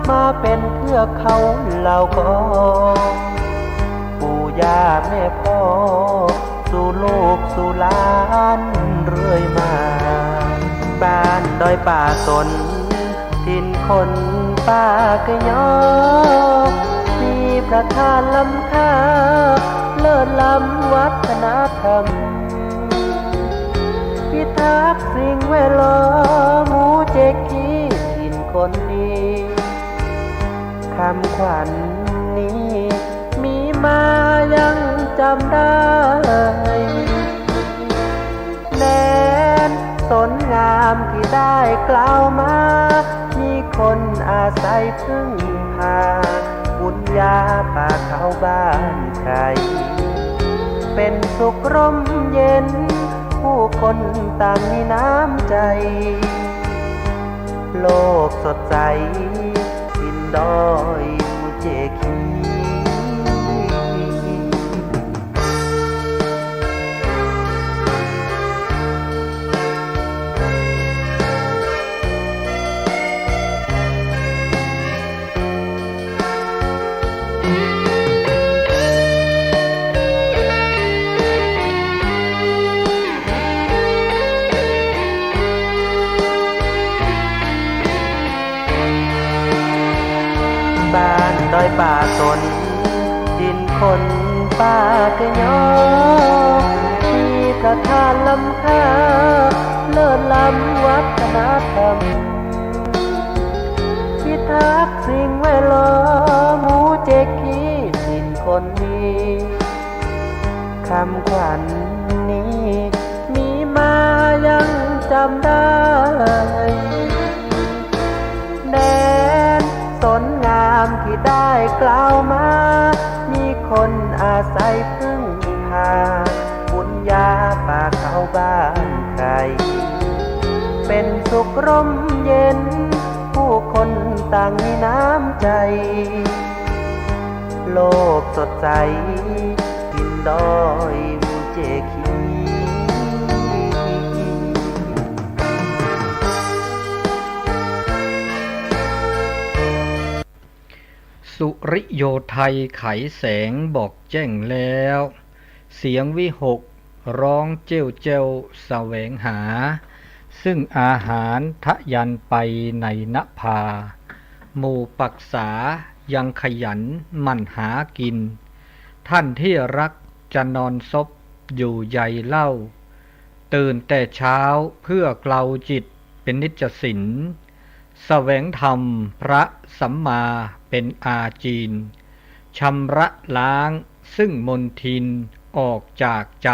มาเป็นเพื่อเขาเล่าก่อน ปู่ย่าแม่พ่อ สู่ลูกสู่หลานเรื่อยมา บ้านดอยป่าสน ถิ่นคนป่าเกยอ มีพระธาตุล้ำค่า เลิศล้ำวัฒนธรรม พิทักษ์สิ่งแวดล้อม หมู่เจคี ถิ่นคนดี คำขวัญนี้มีมายังจำได้ แดนสนงามที่ได้กล่าวมา มีคนอาศัยพึ่งพา บุญญาป่าเขาบ้านใคร เป็นสุขร่มเย็น ผู้คนต่างมีน้ำใจ โลกสดใส ถิ่นดอยภูเจคี บ้านดอยป่าสน ถิ่นคนป่าเกยอ มีพระธาตุล้ำค่า เลิศล้ำวัฒนธรรม พิทักษ์สิ่งแวดล้อม หมู่เจคี ถิ่นคนดี คำขวัญนี้มีมายังจำได้ แดนสนงามที่ได้กล่าวมา มีคนอาศัยพึ่งพา บุญญาป่าเขาบ้านใคร เป็นสุขร่มเย็น ผู้คนต่างมีน้ำใจ โลกสดใส ถิ่นดอยภูเจคี สุริโยไทยไขแสงบอกแจ้งแล้ว เสียงวิหกร้องเจ้วเจ้วแสวงหา ซึ่งอาหารทะยานไปในนภา หมู่ปักษายังขยันหมั่นหากิน ท่านที่รักจะนอนซบอยู่ใยเล่า ตื่นแต่เช้าเพื่อเกลาจิตเป็นนิจสิน แสวงธรรมพระสัมมาเป็นอาจีน ชำระล้างซึ่งมลทินออกจากใจ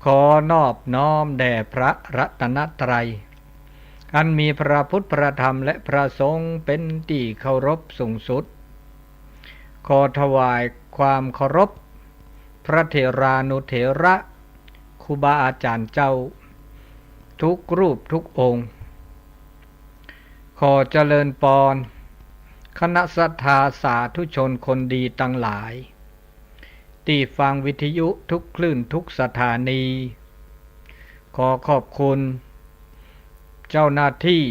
ขอนอบน้อมแด่พระรัตนตรัย อันมีพระพุทธพระธรรมและพระสงฆ์เป็นที่เคารพสูงสุด ขอถวายความเคารพ พระเถรานุเถระ ครูบาอาจารย์เจ้า ทุกรูปทุกองค์ ขอเจริญปอน คณะศรัทธาสาธุชนคนดีตังหลาย ที่ฟังวิทยุทุกคลื่นทุกสถานี ขอขอบคุณ เจ้าหน้าที่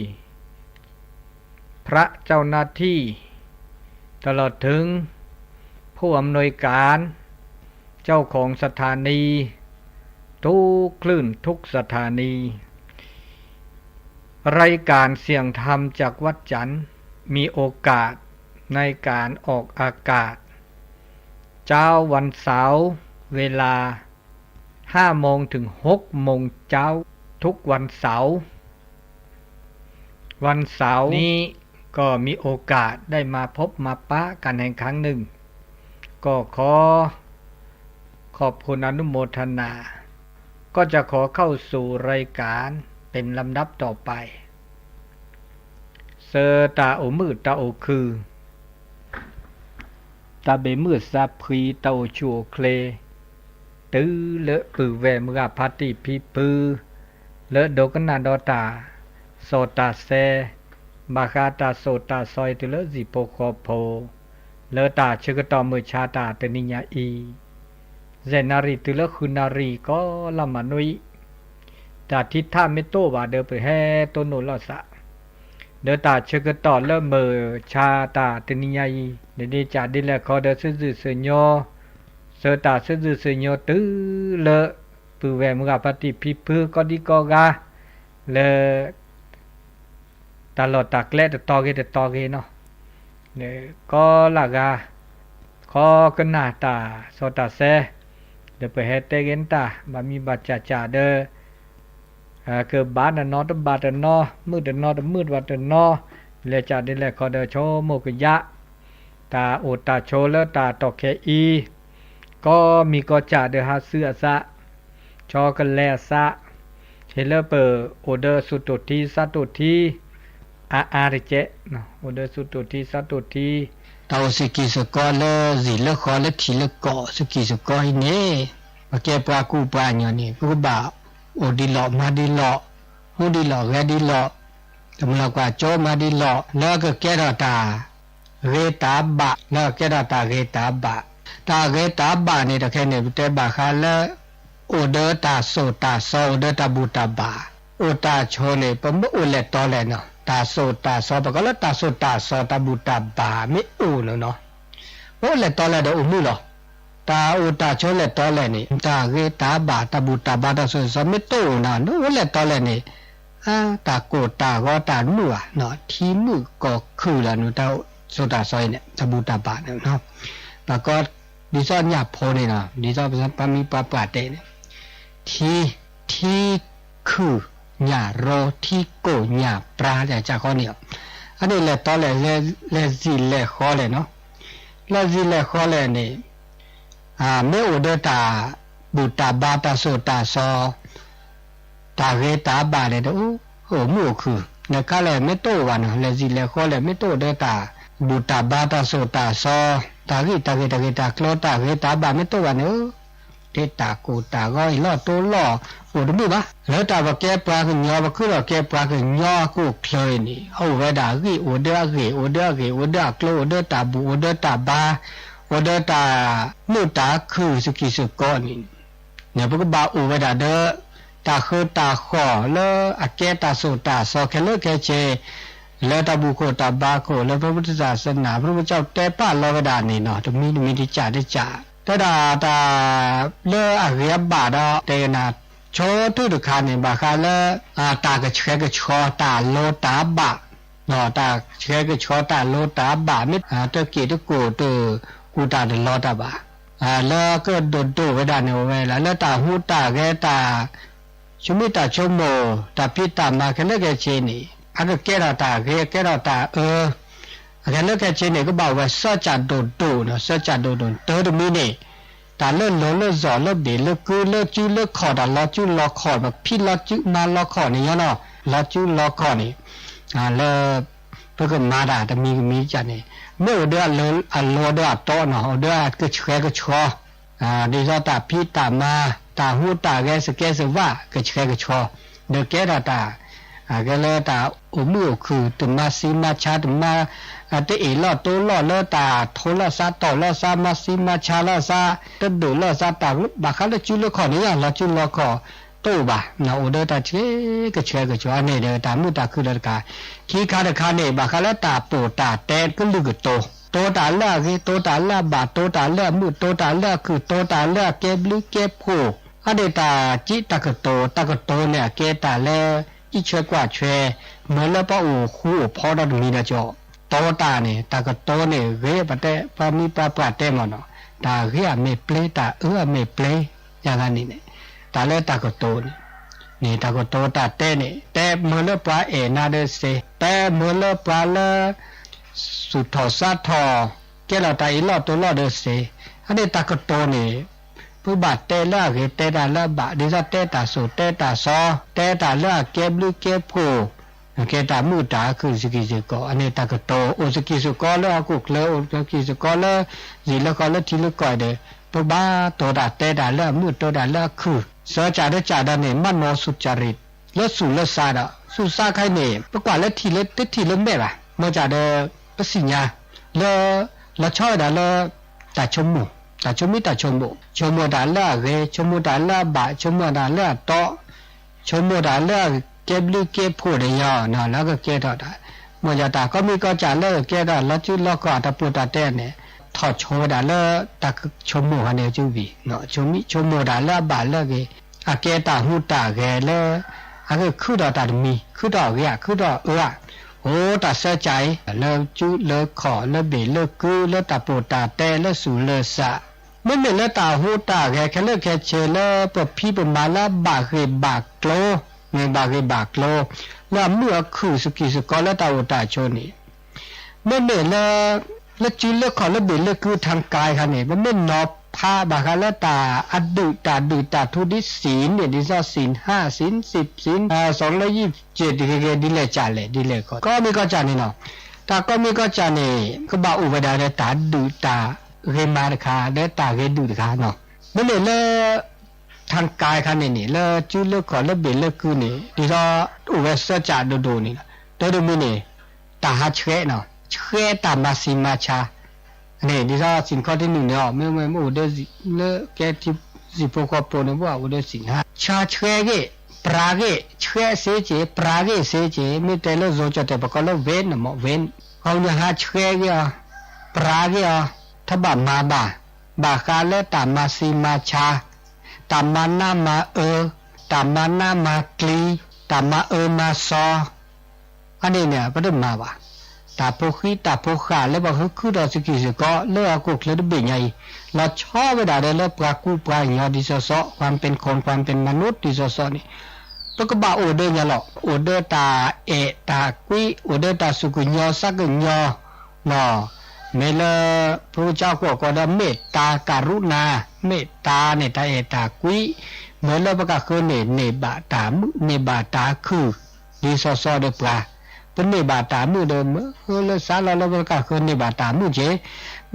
พระเจ้าหน้าที่ ตลอดถึง ผู้อำนวยการ เจ้าของสถานี ทุกคลื่นทุกสถานี รายการเสียงธรรมจากวัดจันทร์ มีโอกาสในการออกอากาศ เช้าวันเสาร์ เวลา ห้าโมงถึงหกโมงเช้า ทุกวันเสาร์ วันเสาร์นี้ก็มีโอกาสได้มาพบมาปะกันแห่งครั้งหนึ่ง ก็ขอ ขอบคุณอนุโมทนา ก็จะขอเข้าสู่รายการเป็นลำดับต่อไป ဆၢတၢ်အိၣ်မုာ်တၢ်အိၣ်ခုၣ် တၢ်ဘၣ်မုာ်သးဖှံ တၢ်အိၣ်ဆူၣ်အိၣ်ချ့ တုၤလၢပုၢ်ဝဲၢ်မုၢ်ဂၤဖါတံၢ်ဖံဖု လၢဒိကနၣ်ဒီးတၢ်စီတၢ်ဆှံ ဘၣ်ဃးတၢ်စိာ်တၢ်စီ တုၤလၢဟံၣ်ဖိဃီဖိ လၢတၢ်ဆၢကတီၢ်မုၢ်ဆါတၢ်တနံၤညါအံၤ ယဲၢ်နၣ်ရံၣ်တုၤလၢဃုနၣ်ရံၣ် ကီလီၤမးနွံ တၢ်ထံထၣ်မ့ၢ်တအိၣ်ဘၣ်ဒီး ပဟဲတိၢ်နီၣ်လိာ်သး ဒီးတၢ်ဆၢကတီၢ်လၢမုၢ်ဆါတၢ်တနံၤညါအံၤ နဒ့ကးဒ်လဲၣ်ခီဒီး ဆူၣ်စူၣ်စူၣ်ညိ ဆၢတၢ်ဆူၣ်စူၣ်စူၣ်ညိတုၤလၢ ပုၢ်ဝဲၢ်မုၢ်ဂၤဖါတံၢ်ဖံဖု ကိးဒံကိးဂၤ လၢ တၢ်လီၢ်တၢ်ကျဲတတီၤဂ့ၤတတီၤဂ့ၤနီၤ, ကိးလၢဂၤ ခီကနၣ်တၢ်စီတၢ်ဆှံ ဒီးပဟဲတဲဂ့ၤနတၢ် ဘၣ်မံဘၣ်တၢ်စၢ်ဒီး ကဘၣ်တနီၤတဘၣ်တနီၤ မုာ်တနီၤတမုာ်ဘၣ်တနီၤ, လဲၤကးဒ်လဲၣ်ခီဒီး ဆိကမိၣ်ကယၢ် တၢ်အိၣ်တၢ်ဆိးလၢတၢ်တီၢ်ခဲအံၤ ကိးမံၤကိးစၢ်ဒီးဟးဆူအသး ဆီကလဲအသး ဟ့ၣ်လၢပအိၣ်ဒီးဆူၣ်တိၢ်ထံ ဆါတိၢ်ထံ အါအါတကဲး, အိၣ်ဒီးဆူၣ်တိၢ်ထံ ဆါတိၢ်ထံ တၢ်အိၣ်စ့ၢ်ကီးစ့ၢ်ကီးလၢ စံၣ်လၢဃီလၢထံလၢကီၢ် စ့ၢ်ကီးစ့ၢ်ကီးအံၤန့ၣ် ပကဲပှၤကူပှၤကညီန့ၣ် ပကဘၣ်အိၣ်ဒံးလီၢ်မၤဒံးလီၢ် မူဒံးလီၢ်ဂဲၤဒံးလီၢ် တမုၢ်လၢ်ကွၢ်ကၠိမၤဒံးလီၢ် လၢကကဲထီၣ်တၢ် ဂ့ၤတၢ်ဘၣ် လၢကကဲထီၣ်တၢ်ဂ့ၤတၢ်ဘၣ်, တၢ်ဂ့ၤတၢ်ဘၣ်န့ၣ် တခဲန့ၣ် ပတဲဘၣ်ဃးလၢ အိၣ်ဒီးတၢ်စိာ်တၢ်စီ အိၣ်ဒီးတၢ်ဘူၣ်တၢ်ဘါ, အိၣ်တၢ်ဆိးန့ၣ် ပမ့ၢ်အိၣ်လဲၤတီလဲၣ်နီၤ တၢ်စိာ်တၢ်စီ ပကိးလၢတၢ်စိာ်တၢ်စီ တၢ်ဘူၣ်တၢ်ဘါမ့ၢ်အိၣ်နီၤနီၤ ပအိၣ်လဲၤတီလဲၣ်ဒီးအိၣ်မုာ်လီၤ. တၢ်အိၣ်တၢ်ဆိးလဲၤတီလဲၣ်န့ၣ် တၢ်ဂ့ၤတၢ်ဘၣ် တၢ်ဘူၣ်တၢ်ဘါ တၢ်စိာ်တၢ်စီမ့ၢ်တအိၣ်နီၤ နအိၣ်လဲၤတီလဲၣ်န့ၣ် တၢ်ကိၢ်တၢ်ဂီၤတၢ်မုာ်ဘၣ်နီၤ ထံမုၢ်ကီၢ်ခုၣ်လီၤ နတၢ်စိာ်တၢ်စီအံၤန့ၣ် တၢ်ဘူၣ်တၢ်ဘါန့ၣ် ပှၤကိး ဒ်သိးညၣ်ဖိန့ၣ်နီၤ ဒ်သိးပှၤမံပှၤပှၢ်တဲန့ၣ် ထံ ထံခုၣ်ညၣ်ရိ ထံကိၢ်ညၣ်ပြါ တၢ်ကၢ်ဃီန့ၣ်လီၤ. အန့ၣ်လဲၤတီလဲၣ် လဲၤစံၣ်လဲၤဃီလဲၣ်နီၤ လဲၤစံၣ်လဲၤဃီလဲၣ်န့ၣ် မ့ၢ်အိၣ်ဒီးတၢ်ဘူၣ်တၢ်ဘါ တၢ်စိာ်တၢ်စီ တၢ်ဂ့ၤတၢ်ဘၣ်န့ၣ် အိၣ်မုာ်အိၣ်ခုၣ် နခါလဲၣ်မ့ၢ်တအိၣ်ဘၣ်နီၤ လဲၤစံၣ်လဲၤဃီလဲၣ် မ့ၢ်တအိၣ်ဒီးတၢ်ဘူၣ်တၢ်ဘါ တၢ်စိာ်တၢ်စီ တၢ်ဂံၢ်တၢ်ဂ့ၤ တၢ်ဂ့ၤတၢ်ကျိၤ တၢ်ဂ့ၤတၢ်ဘၣ်မ့ၢ်တအိၣ်ဘၣ်န့ၣ် တၢ်ကိၢ်တၢ်ဂီၤအံၤလီၢ်တိလီၢ် အိၣ်တမုာ်ဘၣ်. လၢတၢ်ပကဲပှၤကညီ ပခုထီၣ်ကဲပှၤကညီအကျိၤအကျဲအံၤန့ၣ် အိၣ်ဝဲဒၣ်ဂံၢ် အိၣ်ဒီးအဂ့ၢ် အိၣ်ဒီးအဂ့ၢ် အိၣ်ဒီးအကျိၤ အိၣ်ဒီးတၢ်ဘူၣ် အိၣ်ဒီးတၢ်ဘါ အိၣ်ဒီးတၢ်မုာ်တၢ်ခုၣ်စ့ၢ်ကီးစ့ၢ်ကီးန့ၣ် ပကဘၣ်အိၣ်ဝဲဒၣ်ဒီး တၢ်ဃၢတၢ်ဃီၣ်လၢအကဲတၢ်စိာ်တၢ်စီခဲလၢာ်ခဲဆ့ လၢတၢ်ဘူၣ်ခိၣ်တၢ်ဘါခိၣ် လၢပဝဲဒၣ် ศาสนา ပဝဲဒၣ်တဲပာ်လီၤဝဲဒၣ်န့ၣ်နီၤ တမံၤတမံၤတကၢ်တကၢ် တဲဒၣ်တၢ်လၢအဂ့ၤအဘၣ်ဒီး တဲကနၣ် ဆိကတၢၢ်တခါန့ၣ် ဘၣ်ဃးလၢ တၢ်ကဆှဲကဆှီ တၢ်လိၤတၢ်ဘၣ် တၢ်ဆှဲကဆှီတၢ်လိၤတၢ်ဘၣ် မ့ၢ်တက့ၢ်တကိၢ်တကူၣ်တၢ်တလီတၢ်ဘၣ် လၢကဒိၣ်ဒိၣ်ဝဲဒၣ်န့ၣ် အိၣ်ဝဲဒၣ်လၢတၢ်ဟူးတၢ်ဂဲၤ တၢ်ဆိမိၣ်တၢ်ဖံးတၢ်မၤခဲလၢာ်ခဲဆ့န့ၣ် အကကဲထီၣ်တၢ်ဂ့ၤ ကဲထီၣ်တၢ်အၢ ခဲလၢာ်ခဲဆ့န့ၣ် ကဘၣ်အိၣ်ဝဲစၢကၠၣ်ဒိၣ်ဒိၣ်နီၤ စၢကၠၣ်ဒိၣ်ဒိၣ် တၢ်တမံၤန့ၣ် တၢ်လၢလီၤလၢလီၢ်လၢဘ့ၣ်လၢကုလၢကုလၢခီၣ် တၢ်လီၤကုလီၤခီၣ် ပဖံးလီၤကုမၤလီၤခီၣ်န့ၣ်ညီနီၤ လီၤကုလီၤခီၣ်န့ၣ် လၢ ပကမၤတၢ်တမံၤကမံၤကၢ်န့ၣ် မ့ၢ်အိၣ်ဒီးအလီၤဒီးအတီနီၤ အိၣ်ဒီးအကဆှဲကဆှီ ဒ်သိးတၢ်ဖံးတၢ်မၤ တၢ်ဟူးတၢ်ဂဲၤ စကဲစဝး ကဆှဲကဆှီ ဒီးကဲထီၣ်တၢ် ကဲလၢတၢ်အိၣ်မုာ်အိၣ်ခုၣ် တမၤဆံးမၤဆါ တမၤ တအ့ၣ်လီၢ်တိလီၢ်လၢတၢ်ထိလီၤသးတီၢ်လီၤသး မၤဆံးမၤဆါလီၤသး တဒိၣ်လီၤသး တၢ်ဘၣ်ဃးလၢကုလၢခီၣ်န့ၣ် လီၤကုလီၤခီၣ်တအိၣ်ဘၣ် အိၣ်ဒီးတၢ်ဆှဲကဆှဲကဆှီန့ၣ်ဒီး တၢ်မုာ်တၢ်ခုၣ်လၢတခါ ခံခါတခါန့ၣ် ဘၣ်ဃးလၢတၢ်ပိာ်တၢ်တဲကလုၢ်ကတိၤ တိၤတၢ်လၢအဂ့ၤ တိၤတၢ်လၢအဘၣ် တိၤတၢ်လၢအမုာ် တိၤတၢ်လၢအခုၣ် တိၤတၢ်လၢအကဲဘျုးကဲဖှိၣ် အဒၣ်တၢ်စံးတၢ်ကတိၤ တၢ်ကတိၤန့ၣ် အကဲတၢ်လၢ အံးဆွဲကွၢ်ဆွဲ မ့ၢ်လၢပှၤအိၣ်ဃူအိၣ်ဖိးဒီးတမံၤဒီးကီး တိၤတၢ်န့ၣ် တၢ်ကတိၤန့ၣ် ဂ့ၤပတဲ ပှၤမံပှၤပှၢ်တဲမ့ၢ်နီၤ တၢ်ဂ့ၤအမ့ၢ်ပျ့ တၢ်အၢအမ့ၢ်ပျ့ ယၤဂၤန့ၣ်န့ၣ် တၢ်လၢတၢ်ကတိၤန့ၣ် န့ၣ်တၢ်ကတိၤတၢ်တဲန့ၣ် တဲမ့ၢ်လၢပှၤအဲၣ်နၤဒီးစ့ တဲမ့ၢ်လၢပှၤလၢ သူၣ်ထီၣ်သးထီၣ် ကဲထီၣ်တၢ်အ့ၣ်လိာ်တိလိာ်ဒီးစ့ အန့ၣ်တၢ်ကတိၤန့ၣ် ပဘၣ်တဲလၢအဂ့ၤ တဲတၢ်လၢအဘၣ် ဒ်သိးတဲတၢ်စိၤတဲတၢ်စီ တဲတၢ်လၢအကဲဘျုးကဲဖှိၣ် ကဲတၢ်မုာ်တၢ်ခုၣ်စ့ၢ်ကီးစ့ၢ်ကီး အန့ၣ်တၢ်ကတိၤ အိၣ်စ့ၢ်ကီးစ့ၢ်ကီးလၢဟီၣ်ခိၣ်ချၢ အိၣ်စ့ၢ်ကီးစ့ၢ်ကီးလၢ စံၣ်လၢဃီလၢထံလၢကီၢ်ဒီး ပဘၣ်တိၤတၢ်တဲတၢ်လၢအမုာ် တိၤတၢ်လၢအခုၣ် စၢကၠၣ်တကၠၣ်ဒီးန့ၣ် မၤနီၢ်ဆူၣ်ကၠၣ်ရံၣ် လၢသူၣ်လၢသးဒီး သူၣ်သးခဲအံၤန့ၣ် ပကွၢ်လၢထံၣ်လၢတထံၣ်လၢမဲာ်ဘၣ် မ့ၢ်ကၠၣ်ဒီး ပသ့ၣ်ညါ လၢ လီၤဆီဝဲဒၣ်လၢ တၢ်ဆိကမိၣ် တၢ်ဆိကမိၣ် တၢ်ဆိကမိၣ် ဆိကမိၣ်တၢ်လၢအဂ့ၤ ဆိကမိၣ်တၢ်လၢအဘၣ် ဆိကမိၣ်တၢ်လၢအတီ ဆိကမိၣ်တၢ်လၢအကဲဘျုးကဲဖှိၣ်ဒီးယၤ လၢကကဲထီၣ်တၢ် မ့ၢ်ယတၢ်ကီၢ်မံၣ်ကီၢ်စဲၣ်လၢကဲထီၣ်လီၤစုလီၢ်ခီၣ်အတၢ်ပူၤတၢ်တဲန့ၣ် ထီၣ်ဆိဝဲဒၣ်လၢတၢ်ဆိကမိၣ်ခါန့ၣ်ကဝံၤ ဆိကမိၣ်တၢ်လၢအဘၣ်လၢအဂ့ၤ အကဲတၢ်ဟူးတၢ်ဂဲၤလၢ အကခုၣ်ထီၣ်တၢ်တမံၤ ခုၣ်ထီၣ်အဂ့ၤ ခုၣ်ထီၣ်အၢ အိၣ်တၢ်ဆၢကၠီ လၢစုလၢခီၣ်လၢဘ့ၣ်လၢကု လၢတၢ်ပူၤတၢ်တဲလၢစူၤလၢစး မ့မ့ၢ်လၢတၢ်ဟူးတၢ်ဂဲၤခဲလၢာ်ခဲဆ့လၢပဖံးပမၤလၢအဘၣ်ဂ့ၢ်ဘၣ်ကျိၤ မ့ၢ်ဘၣ်ဂ့ၢ်ဘၣ်ကျိၤ လၢအမုာ်အခူၣ်စကံၢ်စကီလၢတၢ်အိၣ်တၢ်ဆိးန့ၣ် မ့မ့ၢ်လၢ လၢစုလၢခီၣ်လၢဘ့ၣ်လၢကု ထၣ်ကါ ခါန့ၣ် ပမ့ၢ်နီၤဖးဘၣ်ဃးလၢတၢ်အဒုးတၢ်ဒုးတၢ်ထူဒ်စံးန့ၣ် ဒ်သိးစံးဟး စံးစံး စံး စီၤလၢယံၣ်စ့ၣ်တဂ့ၤဂ့ၤ ဒ်လဲၣ်ကၠးလဲၣ် ဒ်လဲၣ်ခီ ကီၢ်မံၣ်ကီၢ်စဲၣ်န့ၣ်နီၤ တၢ်ကီၢ်မံၣ်ကီၢ်စဲၣ်န့ၣ် ကဘၣ်အိၣ်ဝဲဒၣ်လၢတၢ်ဒုးတၢ်ဂ့ၤမၤတခါ လၢတၢ်ဂ့ၤဒုးတခါနီၤ မ့မ့ၢ်လၢ ထၣ်ကါ ခါန့ၣ်န့ၣ် လၢစုလၢခီၣ်လၢဘ့ၣ်လၢကုန့ၣ် ဒ်သိးအိၣ်ဝဲစၢကၠးဒိၣ်ဒိၣ်န့ၣ်လီၤ တၢ်တမံၤန့ၣ် တၢ်ဟးဆှဲးနီၤ ဆှဲးတၢ်မၤဆံးမၤဆါ န့ၣ် ဒ်သိးစံးခီၣ်ထံနုာ်န့ၣ်အီၤ မ့ၢ်မ့ၢ်အိၣ်ဒီး လၢကဲထံစံးဖိဃီဖိန့ၣ် ဘၣ်အိၣ်ဒီးစံးဟး ဆါဆှဲးဂ့ၢ် ပြၤဂ့ၢ် ဆှဲးစ့က့ၤ ပြၤဂ့ၢ်စ့က့ၤ မ့ၢ်တဲလၢ ဇိကၠီၣ်တဲၣ် ပကိးလၢ ဝ့ၣ် န့ၣ်မ့ၢ် ဝ့ၣ် ခီပညီဟးဆှဲးဂ့ၢ်အီၤ ပြၤဂ့ၢ်အီၤ ထီၣ်ဘၣ်မၤဘၣ် ဘၣ်ဃးလၢတၢ်မၤဆံးမၤဆါ တၢ်မၤနးမၤအၢ တၢ်မၤနးမၤကျံ တၢ်မၤအၢမၤစီ အန့ၣ်န့ၣ် ပတမၤဘၣ်. တၢ်ဖိဃံတၢ်ဖိဃာ်လၢပှၤဟုခုထီၣ်စကံၢ်စ့ၢ်ကီး လၢဟီၣ်ခိၣ်ချၢတဘ့ၣ်ညါအံၤ လီၤဆီဝဲဒၣ်ဒီးလၢပှၤကူပှၤကညီဒ်သိးသိး ความเป็นคน ความเป็นมนุษย์ ဒ်သိးသိးန့ၣ် ပကဘၣ်အိၣ်ဒီးညါလီၤ. အိၣ်ဒီးတၢ်အဲၣ်တၢ်ကွံ အိၣ်ဒီးတၢ်စူၢ်ကညီၤသးကညီၤ မ့ၢ်လၢ ဖိကစၢ်ကီၢ်ကီးဒီး မ့ၢ်တၢ်ကရုဏာ မ့ၢ်တၢ်န့ၣ် တၢ်အဲၣ်တၢ်ကွံ မ့ၢ်လၢပကဃၢၤန့ၣ် န့ၢ်ဘၣ်တၢ်မုာ် န့ၢ်ဘၣ်တၢ်ခုၣ် ဒ်သိးသိးဒီးပှၤ ပန့ၢ်ဘၣ်တၢ်မုာ်ဒီး မ့ၢ်လၢစးလီၤလၢပကဃၢၤန့ၢ်ဘၣ်တၢ်မုာ်က့ၤ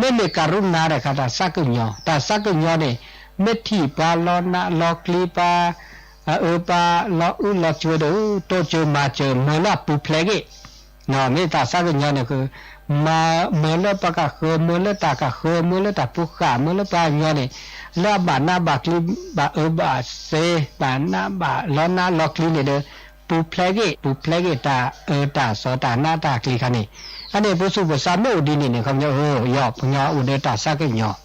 မ့မ့ၢ်ကရုဏာတခါ တၢ်သးကညီၤ တၢ်သးကညီၤန့ၣ် မ့ၢ်ထံၣ်ပှၤလီၤနးလီၤကျံ ပှၤအၢပှၤလီၤအုလီၤစၢၤဒီး တိစၢၤမၤစၢၤ မ့ၢ်လၢအပူၤဖျဲးဂ့ၢ် မ့ၢ်တၢ်သးကညီၤန့ၣ် မၤမ့ၢ်လၢပှၤကဃၢၤ မ့ၢ်လၢတၢ်ကဃၢၤ မ့ၢ်လၢတၢ်ဖိဃာ် မ့ၢ်လၢပှၤကညီန့ၣ် လၢအဘၣ်နးဘၣ်ကျံ ဘၣ်အၢဘၣ်သီ ဘၣ်နးဘၣ်လီၤနးလီၤကျံန့ၣ်ဒီး ပူၤဖျဲးဂ့ၢ် ပူၤဖျဲးဂ့ၢ်တၢ်အၢတၢ်သီတၢ်နးတၢ်ကျံခါန့ၣ် အန့ၣ် ပှၤသူၣ်ပှၤသးမ့ၢ်အိၣ်ဒ်န့ၣ်န့ၣ် ခီပညီ အၢ ယီၤ ပှၤကညီအိၣ်ဒီးတၢ်သးကညီၤ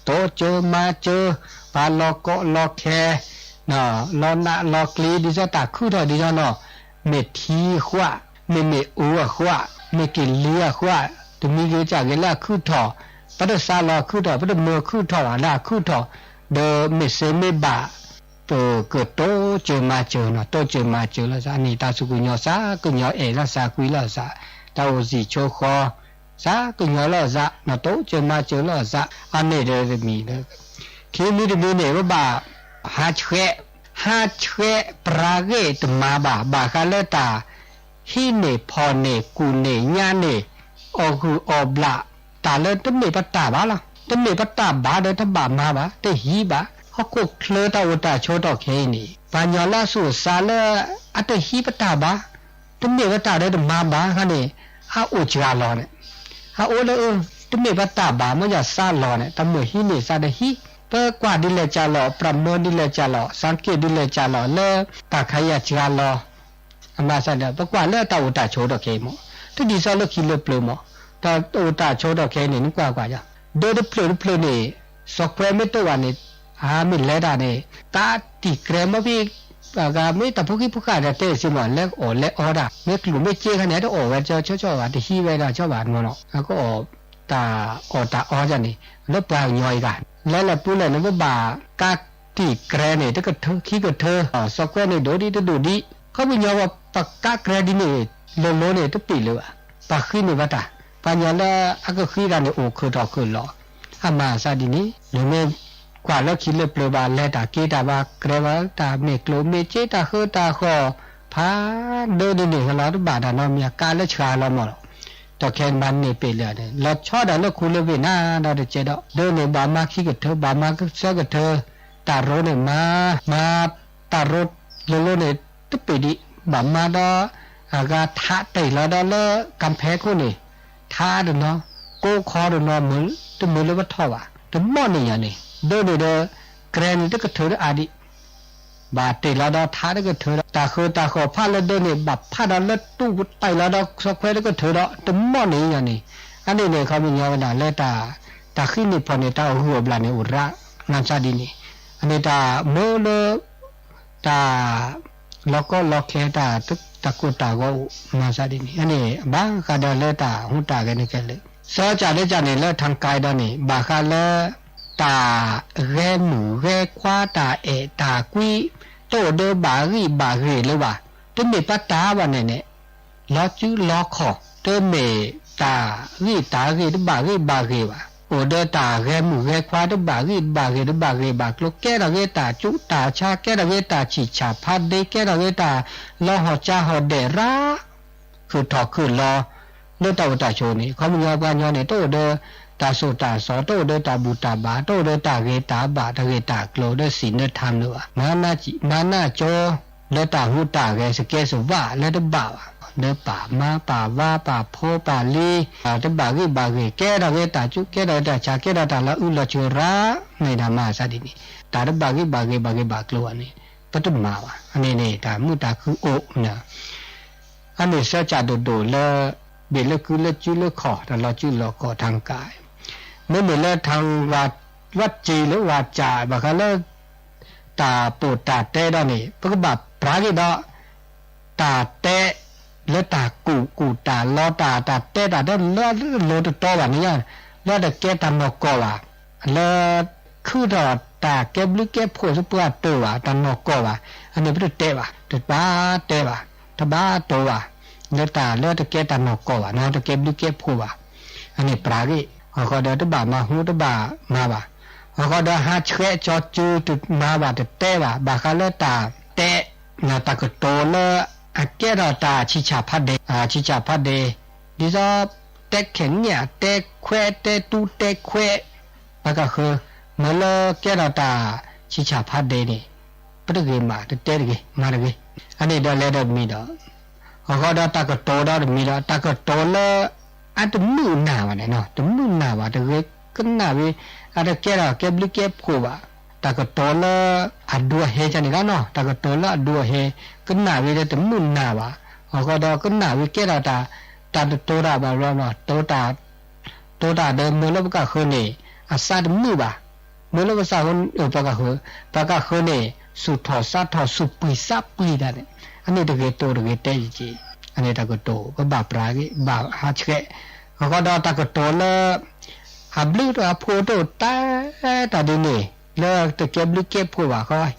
တိစၢၤမၤစၢၤ ပှၤလီၤကီလီၤခဲ လီၤနးလီၤကျံ ဒ်သိးတၢ်ခုၣ်ထီၣ်ဒ်သိးနီၤ မ့ၢ်ထံအဃၢ် မ့မ့ၢ်အူအဃၢ် မ့ၢ်က့ၤလံအဃၢ် တမံၤဂ့ၤကၢ်ဂ့ၤလၢအခုၣ်ထီၣ် ပတသးလီၤအခုၣ်ထီၣ် ပတမၢအခုၣ်ထီၣ်ဘၣ် လၢအခုၣ်ထီၣ် ဒီးမ့ၢ်စ့မ့ၢ်ဘၣ် ပကတိစၢၤမၤစၢၤနီၤ တိစၢၤမၤစၢၤလိာ်သး န့ၣ် တၢ်စူၢ်ကညီၤသးကညီၤ အဲၣ်လိာ်သးကွံလိာ်သး တၢ်အိၣ်စံာ်ဆိဃီ သးကညီၤလိာ်သး နီၤ တိစၢၤမၤစၢၤလိာ်သး အန့ၣ်ဒီးတမံၤ ခံမံၤတမံၤန့ၣ် ပဘၣ်ဟးဆှဲး ဟးဆှဲးပြၤဂ့ၢ်တမၤဘၣ် ဘၣ်ဃးလၢတၢ် ဟံးန့ၢ်ဖီၣ်န့ၢ်ကူၣ်န့ၢ်ညါန့ၢ် အီၣ်ဂုၢ်အီၣ်ဘျး တၢ်လၢတမ့ၢ်ပတၢ်ဘၣ်လီၤ. တမ့ၢ်ပတၢ်ဘၣ်ဒီးတဘၣ်မၤဘၣ် တဟံးဘၣ်. ဟီၣ်ခိၣ်ချၢတၢ်အိၣ်တၢ်ဆိးထီၣ်ခဲအံၤန့ၣ် ပှၤကညီလၢအသူၣ်အသးလၢ အတဟံးပတၢ်ဘၣ် တမ့ၢ်ပတၢ်ဒီးတမၤဘၣ်ခါန့ၣ် အအိၣ်စှၤလီၤန့ၣ် အအိၣ်လၢ တမ့ၢ်ပတၢ်ဘၣ် မ့ၢ်ယသးလီၤန့ၣ် တၢ်မုာ်ဟံးန့ၢ်သးတဟံး ပကွၢ်ဒ်လဲၣ်ကၢ်လီၤ ပြၢ်မၢဒ်လဲၣ်ကၢ်လီၤ သးက့ၢ်ဒ်လဲၣ်ကၢ်လီၤ လၢတၢ်ခါယၤစှၤလီၤ အမၤသးဒီး ပကွၢ်လၢတၢ်အိၣ်တၢ်ဆိးထီၣ်ခဲအံၤမး တဒ်သိးလၢခံလၢပျၢၤမး တၢ်အိၣ်တၢ်ဆိးထီၣ်ခဲအံၤန့ၣ် နကွၢ်ကွၢ်ယၤ ဒၢတဖျၢၣ်တဖျၢၣ်န့ၣ် စီၤကွဲမ့ၢ်တအိၣ်ဘၣ်န့ၣ် အမ့ၢ်လဲၤတၢ်န့ၣ် တၢ်တံၢ်ကြဲမ့ၢ်ဖဲ အဂၤမ့ၢ်တၢ်ဖိခံဖိဃာ်ဒီးတဲစ့မး လဲၤအီၣ်လဲၤအီတၢ် မ့ၢ်ကျိၣ်မ့ၢ်စ့ခါန့ၣ် အတအီၣ်ဝဲဆီဆီဘၣ် တဟံးဝဲဒၣ်ဆီဘၣ်မးနီၤ အကအီၣ် တၢ်အီၣ်တၢ်အီန့ၣ် လၢပှၤကညီအံၤဂၤ လဲၤလဲၤပူၤလဲၣ်န့ၣ် ပဘၣ်ကးတံၢ်ကြဲန့ၣ် တကထၢ ခံကထၢ စီၤကွဲန့ၣ် ဒိၣ်ဒံးတဒိၣ်ဒံး ခီပညီပကးကြဲဒ်န့ၣ် လိၤလိၤန့ၣ် တပ့ၢ်လၢၤဘၣ် ပှၤဃံန့ၢ်ဘၣ်တၢ် ပှၤကညီလၢအကဃံတၢ်န့ၣ် အိၣ်ခုၣ်ထီၣ်ခုၣ်လီၤ အမၤသးဒ်န့ၣ် နမ့ၢ်ကွၢ်လၢခံလၢပျၢၤဘၣ် လဲၤတၢ်က့ၤတၢ်ဘၣ် ကြဲဘၣ်တၢ်မ့ၢ်ကျိၣ်မ့ၢ်စ့ တၢ်ဃၢတၢ်ဃီၤ ဖးဒိၣ်ဒ်န့ၣ်လီၤ တဘၣ်တၢ်နီတမံၤ ကးလၢဆှၤလီၤမးလီၤ ဒီးခဲမၤန့ၢ်ပ့ၢ်လၢာ်န့ၣ် လီၤဆီဒၣ်လၢခူလၢဝ့ၢ်နၤဒီးတကဲဒီး ဒၢန့ၣ်ဘၣ်မၤခံကထၢ ဘၣ်မၤသၢကထၢ တၢ်ရိန့ၣ်မၤ မၤတၢ်ရိလိၤလိၤန့ၣ် တပ့ၢ်ဒံး ဘၣ်မၤဒီး အဂၤထးတ့ၢ်လီၤဒီးလၢကၣ်ဖဲခိၣ်န့ၣ် ထးတနီၤ ကိးခီတနီၤ တမုာ်လၢပထီၣ်ဘၣ် တမီၣ်န့ၣ်ညါန့ၣ် ဒၢန့ၣ်ဒီး ကြဲန့ၣ်တကထၢတအါဒံး ဘၣ်တ့ၢ်လီၤဒီးထးတကထၢဒီး တၢ်ဃၢၤတၢ်ဃီၣ်ဖးလၢဒၢန့ၣ် ဘၣ်ဖးဒီးလၢတူၢ်တၢ်လီၤဒီးဆီခွဲတကထၢဒီး တမီၣ်န့ၣ်ညါန့ၣ်, အန့ၣ်န့ၣ် ခီပညီဝဲဒၣ်လၢတၢ် တၢ်ဃံန့ၢ်ဖီၣ်န့ၢ် တၢ်အိၣ်ဂံၢ်အိၣ်ဘျၣ်န့ၣ် အိၣ်ရၣ်မၤစၢ်ဒ်န့ၣ်, အန့ၣ်တၢ်မၢလၢ တၢ် လီၤကီလီၤခဲ တၢ် တၢ်ကိၢ်တၢ်ဂီၤအိၣ် မၤစၢ်ဒ်န့ၣ်, အန့ၣ်ဘၣ်ဃးဒီးလၢတၢ်ဟူးတၢ်ဂဲၤန့ၣ်ခဲလၢာ်, စီၤကၢ်ဒၢကၢ်န့ၣ် လၢထၢၣ်ကါဒီးန့ၣ် ဘၣ်ဃးလၢ တၢ်ဂဲၤမုၣ်ဂဲၤခွါ တၢ်အဲၣ်တၢ်ကွံ တအိၣ်ဒီးဘၣ်ဂံၢ်ဘၣ်ဂ့ၤလၢၤဘၣ်, တမ့ၢ်ပှၤတၢ်ဘၣ်န့ၣ်န့ၣ် လီၤစုလီၤခီၣ် တမ့ၢ်တၢ်ဂံၢ်တၢ်ဂ့ၤ တဘၣ်ဂံၢ်ဘၣ်ဂ့ၤဘၣ်, အိၣ်ဒီးတၢ်ဂဲၤမုၣ်ဂဲၤခွါ တဘၣ်ဂံၢ်ဘၣ်ဂ့ၤ တဘၣ်ဂ့ၤဘၣ်ကျိၤ ကဲထီၣ်က့ၤတၢ်ကူတၢ်ဆါ ကဲထီၣ်က့ၤတၢ်ဆံၣ်ဆၣ်ဖးဒ့ ကဲထီၣ်က့ၤတၢ်လီၤဟီၣ်ကၠါဟီၣ်ဒဲးရၣ် ခုၣ်ထီၣ်ခုၣ်လီၤ လၢတၢ်အိၣ်တၢ်ဆိးန့ၣ် ခီပညီပှၤကညီန့ၣ် တအိၣ်ဒီးတၢ်စိတၢ်ကမီၤ တအိၣ်ဒီးတၢ်ဘူၣ်တၢ်ဘါ တအိၣ်ဒီးတၢ်ဂ့ၤတၢ်ဘၣ် တၢ်ဂ့ၢ်တၢ်ကျိၤ ဒီးစံးနၢထါမနုၤဘၣ်, မၤနၢ်ကၠိ လၢတၢ်ဟူးတၢ်ဂဲၤ စကဲစဝၣ်လၢတဘၣ်ဘၣ်, လၢပာ်မါပာ်ဝါပာ်ဖိပာ်လံၤ တဘၣ်ဂံၢ်ဘၣ်ဂ့ၤ ကဲထီၣ်က့ၤတၢ်ကူ ကဲထီၣ်တၢ်ဆါ ကဲထီၣ်တၢ်လီၤအုၣ်လီၤဆိးရၣ် မ့ၢ်ဒၣ်မၤစၢ်ဒ်န့ၣ်, တၢ်တဘၣ်ဂံၢ်ဘၣ်ဂ့ၤ ဘၣ်ဂ့ၤဘၣ်ကျိၤဘၣ်န့ၣ် ပတမၤဘၣ်, အန့ၣ်န့ၣ် တၢ်မုာ်တၢ်ခုအိၣ် အန့ၣ်စီၤကၢ်ဒိၣ်ဒိၣ်လၢ ဘ့ၣ်လၢကုလၢစုလၢခီၣ် တၢ်လီၤစုလီၤခီၣ်ထၢၣ်ကါ, မ့မ့ၢ်လၢထၢၣ်ဝၤစ့ၤလၢဝၤစၢ် ဘၣ်ဃးလၢ တၢ်ပိာ်တၢ်တဲဒီးန့ၣ် ပကဘၣ်ပြးက့ၤဒီး တၢ်တဲ လၢတၢ်ကူၣ်ကူၣ်တၢ်လီတၢ် တၢ်တဲတၢ်ဒီးလၢလိၤတတီဘၣ်န့ၣ်ညါ, လၢတကဲတၢ်နီၢ်ကီၢ်ဘၣ်, လၢ ခုထီၣ်တၢ်ကဲဘျုးကဲဖှိၣ်ဆူပှၤတၢၢ်ဘၣ် တၢ်နီၢ်ကီၢ်ဘၣ်, အန့ၣ်ပတတဲဘၣ်, တဘၣ်တဲဘၣ်, တဘၣ်တိၤဘၣ်, လၢတၢ်လၢတကဲတၢ်နီၢ်ကီၢ်ဘၣ်နီၤ တကဲဘျုးကဲဖှိၣ်ဘၣ်, အန့ၣ်ပြးဂ့ၢ်, အဃိဒီးတဘၣ်မၤဟူတဘၣ်မၤဘၣ်, အဃိဒီးဟးဆှဲးကၠီစုတမၤဘၣ်တတဲဘၣ် ဘၣ်ဃးလၢတၢ်တဲ တၢ်ကတိၤလၢ အကဲထီၣ်တၢ်ဆံးဆံးဖးဒဲး, ဆံးဆံးဖးဒဲး, ဒ်သိး တဲခဲးညၣ် တဲခွဲး တဲတူတဲခွဲး, ပကဃၢၤ, မ့ၢ်လၢကဲထီၣ်တၢ်ဆံးဆံးဖးဒဲးန့ၣ်, ပတဂ့ၤမး တတဲတဂ့ၤ မၤတဂ့ၤ, အန့ၣ်ဒီးလဲၤဒီးတမံၤဒီး အဃိဒီးတၢ်ကတိၤဒီးတမံၤဒီး တၢ်ကတိၤလၢ အတမုာ်နၢ်ဘၣ်န့ၣ်နီၤ တမုာ်နၢ်ဘၣ် တဂ့ၤကနၣ်ဝံၤ အတကဲထီၣ်ကဲဘျုးကဲဖှိၣ်ဘၣ်, တၢ်ကတိၤလၢအဒူအဟဲကန့ၣ်လီၤနီၤ တၢ်ကတိၤလၢအဒူအဟဲ ကနၣ်ဝံၤဒီးတမုာ်နၢ်ဘၣ်, အဃိဒီးကနၣ်ဝံၤကဲထီၣ်တၢ် တၢ်တတိၤတၢ်ဘၣ်ဘျီဘျီ တိၤတၢ် တိၤတၢ်ဒီးမ့ၢ်လၢပကဃၢၤန့ၣ် အသးတမုာ်ဘၣ်, မ့ၢ်လၢပသးဃၢၤ ပကဃၢၤ, ပကဃၢၤန့ၣ် ဆူၣ်ထီၣ်သးထီၣ် ဆူၣ်ပှံၤသးပှံၤတၢ်န့ၣ်, အန့ၣ်တဂ့ၤတိၤတဂ့ၤတဲယက့ၤ, အန့ၣ်တၢ်ကတိၤ ပဘၣ်ပြးဂ့ၢ် ဘၣ်ဟးဆှဲး, အဃိဒီးတၢ်ကတိၤလၢ အဘျုးတၢ်အဖှိၣ်တအိၣ်တၢ် တၢ်ဒ်န့ၣ် လၢတကဲဘျုးကဲဖှိၣ်ဘၣ်ဃီ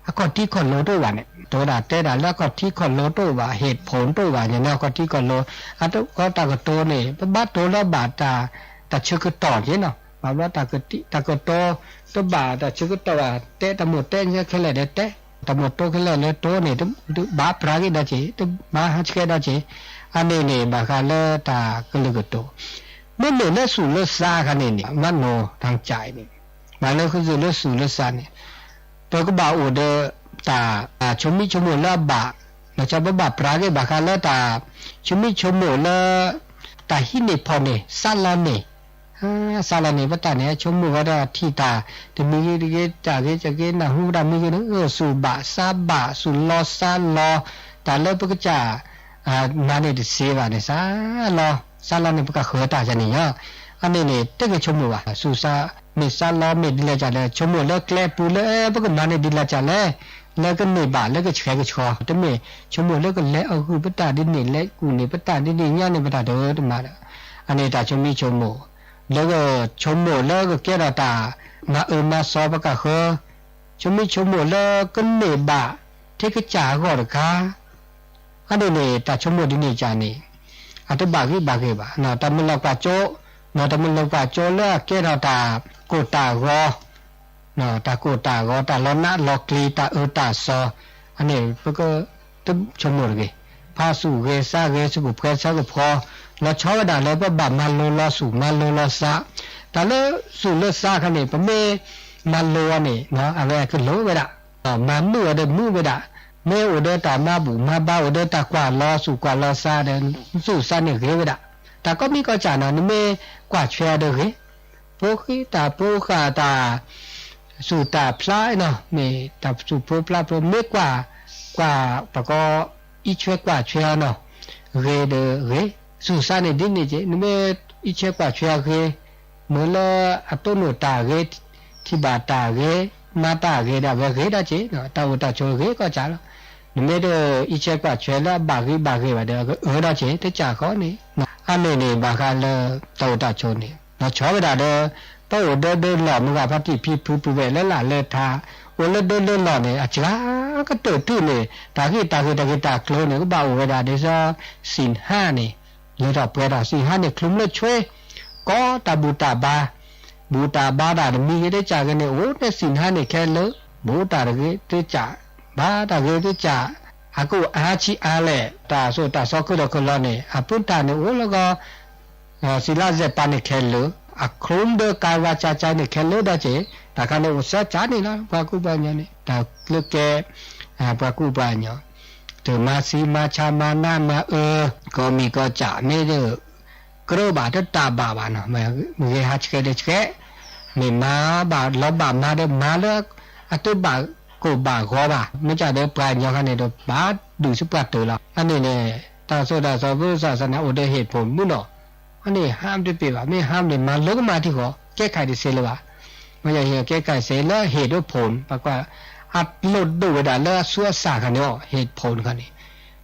အခီၣ်ထံးခီၣ်လိၤတအိၣ်ဘၣ်န့ၣ် တိၤတၢ်တဲတၢ်လၢအခီၣ်ထံးခီၣ်လိၤတအိၣ်ဘၣ် ဟ့ၣ်ဖိၣ်တအိၣ်ဘၣ်န့ၣ် အခီၣ်ထံးခီၣ်လိၤ, အဃိတၢ်ကတိၤန့ၣ် ပဘၣ်တိၤလၢဘၣ်တၢ် တၢ်ဆၢကတီၢ်က့ၤနီၤ, ဘၣ်ဘျီတၢ်ကတိၤ တဘၣ်တၢ်ဆၢကတီၢ်ဘၣ် တဲတၢ်မိၢ်တဲခဲလၢာ်ဒီးတဲ, တၢ်မိၢ်တိခဲလၢာ်လၢတိၤန့ၣ် တဘၣ်ပြးဂ့ၢ်ဒီးက့ၤ တဘၣ်ဟးဆှဲးဒီးက့ၤ, အန့ၣ်န့ၣ် ဘၣ်ဃးလၢတၢ်ကလုၢ်ကတိၤ, မ့မ့ၢ်လၢသူၣ်လၢသးခါန့ၣ်န့ၣ် မၤနိၤထၢၣ်ကါအံၤန့ၣ် ဘၣ်လၢဃုာ်သုးလၢသူၣ်လၢသးန့ၣ် ပကဘၣ်အိၣ်ဒီး တၢ် တၢ်ဆိမိၣ်ဆိကမိၣ်လၢအဘၣ်, ဒီးပဘၣ်ပြးက့ၤဘၣ်ဃးလၢတၢ် ဆိမိၣ်ဆိကမိၣ်လၢ တၢ်ဟံးန့ၢ်ဖီၣ်န့ၢ် စးလီၤန့ၢ်, စးလီၤန့ၢ် ပတၢ်န့ၣ် ဆိကမိၣ်ဝဲဒၣ်ထံၣ်တၢ် တမံၤဂ့ၤတဂ့ၤ တၢ်ဂ့ၤတဂ့ၤ နၢ်ဟူတၢ်မံၤဂ့ၤ နဂၢၢ်ဆူၣ်ဘၣ် စးဘၣ် ဆူၣ်လီၤစးလီၤ, တၢ်လၢပကစၢ် မၤန့ၢ်တသ့ဘၣ်န့ၣ် စးလီၤ, စးလီၤန့ၢ် ပကဃၢၤတၢ်န့ၣ်လီၤ. အန့ၣ်န့ၣ် တဂ့ၤဆိကမိၣ်ဘၣ် ဆူၣ်စး မ့ၢ်စးလီၤ မ့ၢ်ဒ်လဲၣ်ကလဲၣ် ဆိကမိၣ်လၢကျဲပူၤလၢ ပကမၤန့ၢ်ဒ်လဲၣ်ကလဲၣ်, လၢကန့ၢ်ဘၣ်လၢကဆှဲကဆှီ တမ့ၢ်ဆိကမိၣ်လၢကလဲၤအဂုာ်ပတၢ်ဒ်န့ၣ် လဲၤကူၣ်န့ၢ်ပတၢ်ဒ်န့ၣ် ညါန့ၢ်ပတၢ်တဂ့ၤတမၤဒီး, အန့ၣ်တၢ်ဆိမိၣ်ဆိကမိၣ် လၢကဆိကမိၣ်လၢကကဲထီၣ်တၢ် မၤအၢမၤသီပကဃၢၤ, ဆိမိၣ်ဆိကမိၣ်လၢကန့ၢ်ဘၣ် ထဲကစၢ်အဂီၢ်တခါ အဒိန့ၣ် တၢ်ဆိကမိၣ်ဒ်န့ၣ်ကန့ၣ် အတဘၣ်ဂံၢ်ဘၣ်ဂ့ၤဘၣ်, တၢ်မုၢ်လၢ်ကွၢ်စိ, တၢ်မုၢ်လၢ်ကွၢ်စိလၢအကဲထီၣ်တၢ်ကိၢ်တၢ်ဂီၤ, တၢ်ကိၢ်တၢ်ဂီၤ တၢ်လီၤနးလီၤကျံၤ တၢ်အၢတၢ်သီ, အန့ၣ် ပကဆိကမိၣ်တဂ့ၤ, ဖးဆူၣ်ဂဲၤဆါဂဲၤဆူၣ်ကဖှဲဆၢကဖှီ, လီၤဆီဝဲဒၣ်လၢပဘၣ်မၤလိလီၤဆူၣ်မၤလိလီၤစး, တၢ်လၢဆူၣ်လၢစးခါန့ၣ် ပမ့ၢ်မၤလိအီၤန့ၣ် အဝဲကလိၤဝဲဒၣ် မၤမုာ်အီၤဒီးမုာ်ဝဲဒၣ်, မ့ၢ်အိၣ်ဒီးတၢ်မၤဘူၣ်မၤဘါ အိၣ်ဒီးတၢ်ကွၢ်လီၤဆူၣ်ကွၢ်လီၤစးဒီး ဆူၣ်စးန့ၣ်ဂ့ၤဝဲဒၣ်, တၢ်ကိးမံၤကိးစၢ်နီၤ နမ့ၢ်ကွၢ်ထွဲအီၤဒီးဂ့ၤ, ဖိဃံတၢ်ဖိဃာ်တၢ် ဆူၣ်တၢ်ဖျါနီၤ, မ့ၢ်တၢ်ဆူၣ်ဖျိဖျါဖျိ မ့ၢ်ကွၢ်, ကွၢ်ပှၤကိး, အံးဆွဲကွၢ်ဆွဲအီၤနီၤ, ဂ့ၤဒီးဂ့ၤ, ဆူၣ်စါန့ၣ်ဒ်န့ၣ်က့ၤ, နမ့ၢ်အံးဆွဲကွၢ်ဆွဲအဂ့ၤ, မ့ၢ်လၢအတိၢ်နီၣ်တၢ်ဂ့ၤ, ထံၣ်ဘၣ်တၢ်ဂ့ၤ, မၤတၢ်ဂ့ၤဒီး အဝဲဂ့ၤဒၣ်က့ၤ, တၢ်အိၣ်တၢ်ဆိးဂ့ၤကီၢ်စးလီၤ. နမ့ၢ်တအံးဆွဲကွၢ်ဆွဲလၢအဘၣ်ဂံၢ်ဘၣ်ဂ့ၤဘၣ်ဒီး အကအၢဒၣ်က့ၤ တကးဃီန့ၣ်, အန့ၣ်န့ၣ် ဘၣ်ဃးလၢ တၢ်အိၣ်တၢ်ဆိးန့ၣ် လီၤဆီဝဲဒၣ်ဒီး ပအိၣ်ဒၢဒၢလီၢ် မုၢ်ဂၤဖါတံၢ်ဖံဖုပုၢ်ဝဲၢ်လၢလာ်လၢထါ, အိၣ်လၢဒၢဒၢလီၢ်န့ၣ် အစှၤကတၢၢ်တုၤန့ၣ် တၢ်ဂ့ၢ်တၢ်ဂ့ၢ်တၢ်ဂ့ၢ်တၢ်ကျိၤန့ၣ် ကဘၣ်အိၣ်ဝဲဒၣ်ဒ်သိး စံၣ်ဟါန့ၣ်, လၢထီၣ်ပှဲၤထီၣ် စံၣ်ဟါန့ၣ် ချုးမလၢဆွ့, ကိးတၢ်ဘူၣ်တၢ်ဘါ, ဘူၣ်တၢ်ဘါတၢ်တမံၤဂ့ၤတကးဂ့ၤန့ၣ် အိၣ်န့ၣ်စံၣ်ဟါန့ၣ်ခဲလၢာ်, ဘူၣ်တၢ်တဂ့ၤတကး, ဘါတၢ်ဂ့ၤတကး, အကအိၣ်အါဆံးအါလဲၣ်, တၢ်စိၣ်တၢ်စီခုၣ်ဒီးခုၣ်လီၤန့ၣ် အပုၢ်တၢ်န့ၣ်အိၣ်လၢဂီၤ စံးလၢစဲးပာ်န့ၣ်ခဲလၢာ်, အချုးဒီးကၤရၤကၠါကၠါန့ၣ်ခဲလၢာ်ဒၣ်က့ၤ, တၢ်ခါန့ၣ်အိၣ်စၢကၠါန့ၣ်လီၤ. ပှၤကူၣ်ပှၤကညီန့ၣ် တၢ်လၢကဲ ပှၤကူၣ်ပှၤကညီ, တမၤသံမၤဆါမၤနးမၤအၢ, ကိးမံၤကိးကးမ့ၢ်ဒီး ကြၢးဘၣ်တတၢ်ဘၣ်ဘၣ်နီၤ, မ့ၢ်ဂ့ၤဟးဆှဲးဒီးဆှဲး, မ့ၢ်မၤဘၣ်လီၤဘၣ်မၤဒီးမၤလၢ အတဘၣ်ကိၢ်ဘၣ်ဂီၤဘၣ်, မ့ၢ်ကဒီးပှၤကညီခါန့ၣ်ဒီး ဘၣ်ဒုးဆူပှၢ်တၢၢ်လီၤ. အန့ၣ်န့ၣ် တၢ်စိၣ်တၢ်စီ ဘုသၣ်သနာ်အိၣ်ဒီးဟ့ၣ်ဖိမုၣ်နီၤ, အန့ၣ်ဟါတပ့ၤဘၣ်, မ့ၢ်ဟါန့ၣ် မၤလၢကမၣ်ထံဃီ, ကဲခါတစ့လၢၤဘၣ်, မ့ၢ်ယဟ့ၣ်ကဲခါတစ့လၢဟ့ၣ်ဒိၣ်ဖိ, ပှၤကွၢ် အလိၣ်ဒိၣ်ဝဲဒၣ်လၢအဆူအစၢ်ခါန့ၣ်အီၤ ဟ့ၣ်ဖိတခါန့ၣ်,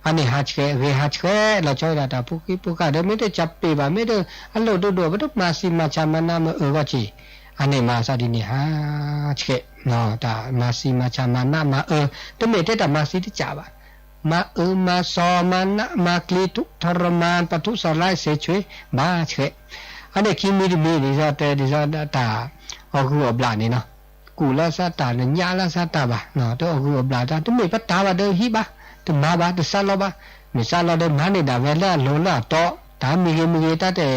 အန့ၣ်ဟးဆှဲး ဂ့ၤဟးဆှဲး လီၤဆီဝဲဒၣ်တၢ်ဖိဃံဖိဃာ်ဒီး မ့ၢ်တကးပ့ၤဘၣ် မ့ၢ်ဒီးအလိၣ်ဒိၣ်ဒိၣ် ပတမၤသံမၤဆါမၤနးမၤအၢဂီၢ်က့ၤ, အန့ၣ်မၤသးဒ်န့ၣ်ဟးဆှဲး, တၢ်မၤသံမၤဆါမၤနးမၤအၢ, တမ့ၢ်ထဲတၢ်မၤသံတကးဘၣ်, မၤအၢမၤစီၤမၤနးမၤကျံၤ ထုကထီရမၤ ပှၤထုးစီၤလါစ့ဆွ့ ဘၣ်ဆှဲး, အန့ၣ်ခံမံၤတမံၤ ဒ်သိးတဲဒ်သိးတၢ်အီၣ်ဂုၢ်အီၣ်ဘျးန့ၣ်နီၤ, ကူၣ်လၢသးတၢ် နညၣ်လၢသးတၢ်ဘၣ်, တအီၣ်ဂုၢ်အီၣ်ဘျးတၢ် တမ့ၢ်ပတၢ်ဘၣ်ဒီးဟံးဘၣ်, တမၤဘၣ် တစးလီၤဘၣ်, မ့ၢ်စးလီၤဒီးမၤန့ၢ်ဒၣ်ဝဲလၢအလီၢ်လၢအတီ, တၢ်မံၤဂ့ၤမံၤဂ့ၤ တၢ်တဲ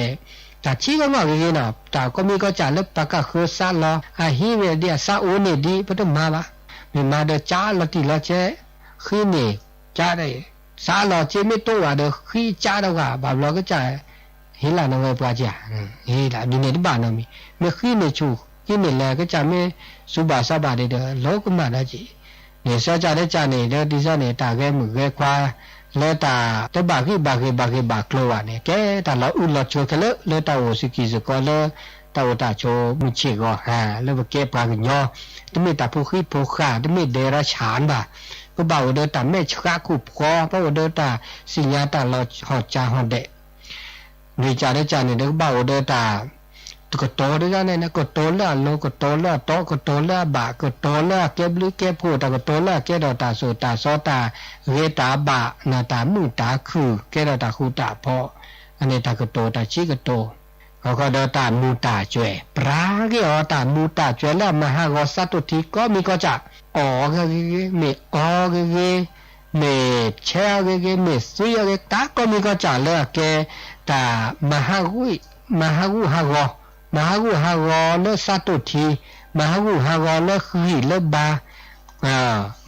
တၢ်ဆံးကမီၢ်ဂ့ၤဂ့ၤနီၤ, တၢ်ကိးမံၤကိးကးလၢပှၤကဃၢၤစးလီၤ အဟံးဝဲဒ်အသးအိၣ်န့ၣ်ဒ် ပတမၤဘၣ်, မ့ၢ်မၤဒီးကၠါလီၤတံၢ်လီၤဆဲး, ဃံန့ၢ်ကၠါ စးလီၤစ့မ့ၢ်တိၢ်ဝဲဒီးဃံကၠါတဂၤ ဘၣ်ဘျီကစၢ် ဟ့ၣ်လီၤနဝဲပှၤကၢ်, ဟ့ၣ်လီၤဒ်န့ၣ်တဘၣ်နီတမံၤ, မ့ၢ်ဃံန့ၢ်ဆူၣ် ဃံန့ၢ်လဲၤကစၢ်မ့ၢ်စူၤဘၣ်စးဘၣ်ဒီး လီၤကမၣ်ဒီးက့ၤ, န့ၣ်စၢကၢ်လၢကၢ်န့ၣ် လၢဒ်သိးန့ၣ် တၢ်ဂဲၤမုၣ်ဂဲၤခွါ လၢတၢ်တဘၣ်ဂံၢ်ဘၣ်ဂ့ၤဘၣ်ဂ့ၤဘၣ်ကျိၤဘၣ်န့ၣ် ကဲတၢ်လီၤအုၣ်လီၤဆိးခဲလၢာ် လၢတၢ်အိၣ်စကံၢ်စကီးလၢ တၢ်အိၣ်တၢ်ဆိးမုၢ်ဆ့ၣ်ဂီၤဟါ လၢပကဲပှၤကညီ, တမ့ၢ်တၢ်ဖိဃံဖိဃာ် တမ့ၢ်ဒဲရၣ်ဆၣ်ဘၣ်, ပဘၣ်အိၣ်ဒီးတၢ်မဲာ်ဆှးခိၣ်ဖျီ, ပဘၣ်အိၣ်ဒီးတၢ်စံၣ်ညါတၢ်လီၤဟီၣ်ကၠါဟီၣ်ဒဲး မ့ၢ်ကၢ်လၢကၢ်န့ၣ်ဒီး ကဘၣ်အိၣ်ဒီးတၢ် ကတီၤဒ်န့ၣ် ကတီၤလၢအလီၢ် ကတီၤလၢအတီ ကတီၤလၢအဘၣ် ကတီၤလၢအကဲဘျုးကဲဖှိၣ် တၢ်ကတီၤလၢအကဲထီၣ်တၢ်စိၣ်တၢ်စီတၢ်ဂ့ၤတၢ်ဘၣ် တၢ်မုာ်တၢ်ခုၣ် ကဲထီၣ်တၢ်ဃူတၢ်ဖိး, အန့ၣ်တၢ်ကတီၤတၢ်ဆံးကတီၤ ခီဃီဒီးတၢ်မူၤတၢ်စှဲၤ ပြးက့ၤအီၤ တၢ်မူၤတၢ်စှဲၤလၢအမၤဟးဂီၤစးထိၣ်ထံကိးမံၤကိးကၢ်, အီၣ်ဂ့ၤဂ့ၤ မ့ၢ်အီဂ့ၤဂ့ၤ, မ့ၢ်ဆဲးအီဂ့ၤဂ့ၤ မ့ၢ်သွံအီဂ့ၤ တၢ်ကိးမံၤကိးကၢ်လၢအကဲ တၢ်မၤဟးဂူာ် မၤဟးဂူာ်ဟးဂီၤ, မၤဟးဂူာ်ဟးဂီၤလၢစးထိၣ်ထံ, မၤဟးဂူာ်ဟးဂီၤလၢဂံၢ်လၢဘါ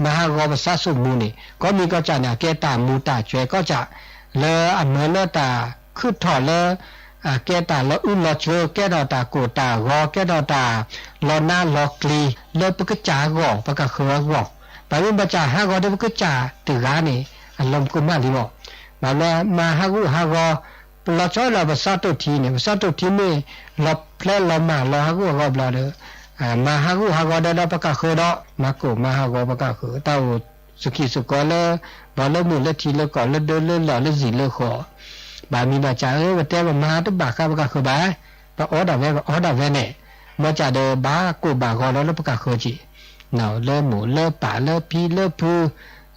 မၤဟးဂီၤပသးစိၣ်မူၤန့ၣ် ကိးမံၤကိးကၢ်န့ၣ် အကဲတၢ်မူၤတၢ်စှဲၤကိးကၢ်, လၢအမၢလၢတၢ်ခုၣ်ထီၣ်လၢ အကဲတၢ်လီၤအုၣ်လီၤဆိး ကဲထီၣ်တၢ်ကိၢ်တၢ်ဂီၤ ကဲထီၣ်တၢ်လီၤနးလီၤကျံၤ လၢပကစၢ်အဂီၢ် ပှၤကဃၢၤအဂီၢ်, ပှၤမ့ၢ်ဘၣ်စၢ်ဟးဂီၤဒီးပကစၢ်တဂၤန့ၣ် အလီၢ်ကမၣ်လံမီၢ်, ဘၣ်လၢမၤဟးဂူာ်ဟးဂီၤ ပလီၤဆီလီၤပသးထိၣ်ထံန့ၣ် ပသးထိၣ်ထံမ့ၢ်လီၤဖျဲလီၤမၢ်လီၤဟးဂူာ်ဟးဂီၤဘျီဒီး မၤဟးဂူာ်ဟးဂီၤဒီးဒီးပှၤကဃၢၤဒီး မၤကိၢ်မၤဟးဂီၤပှၤကဃၢၤ တၢ်အိၣ်စကံၢ်စကီးလၢ ဘၣ်လၢမုၢ်လၢထံလၢကီၢ်လၢဒၢလၢလီၢ်လၢဇံၣ်လၢဃီၤ, ဘၣ်မံၤဘၣ်စၢ်ဧၢ ပတဲပမၤတဘၣ်ဃးပှၤကဃၢၤဘၣ်, ပအီဒၣ်ဝဲပအီဒၣ်ဝဲန့ၣ်, မ့ၢ်ကၢ်ဒီးဘၣ်ကိၢ်ဘၣ်ဂီၤဒီးလၢပှၤကဃၢၤက့ၤ, လၢမိၢ်လၢပၢ်လၢဖံလၢဖု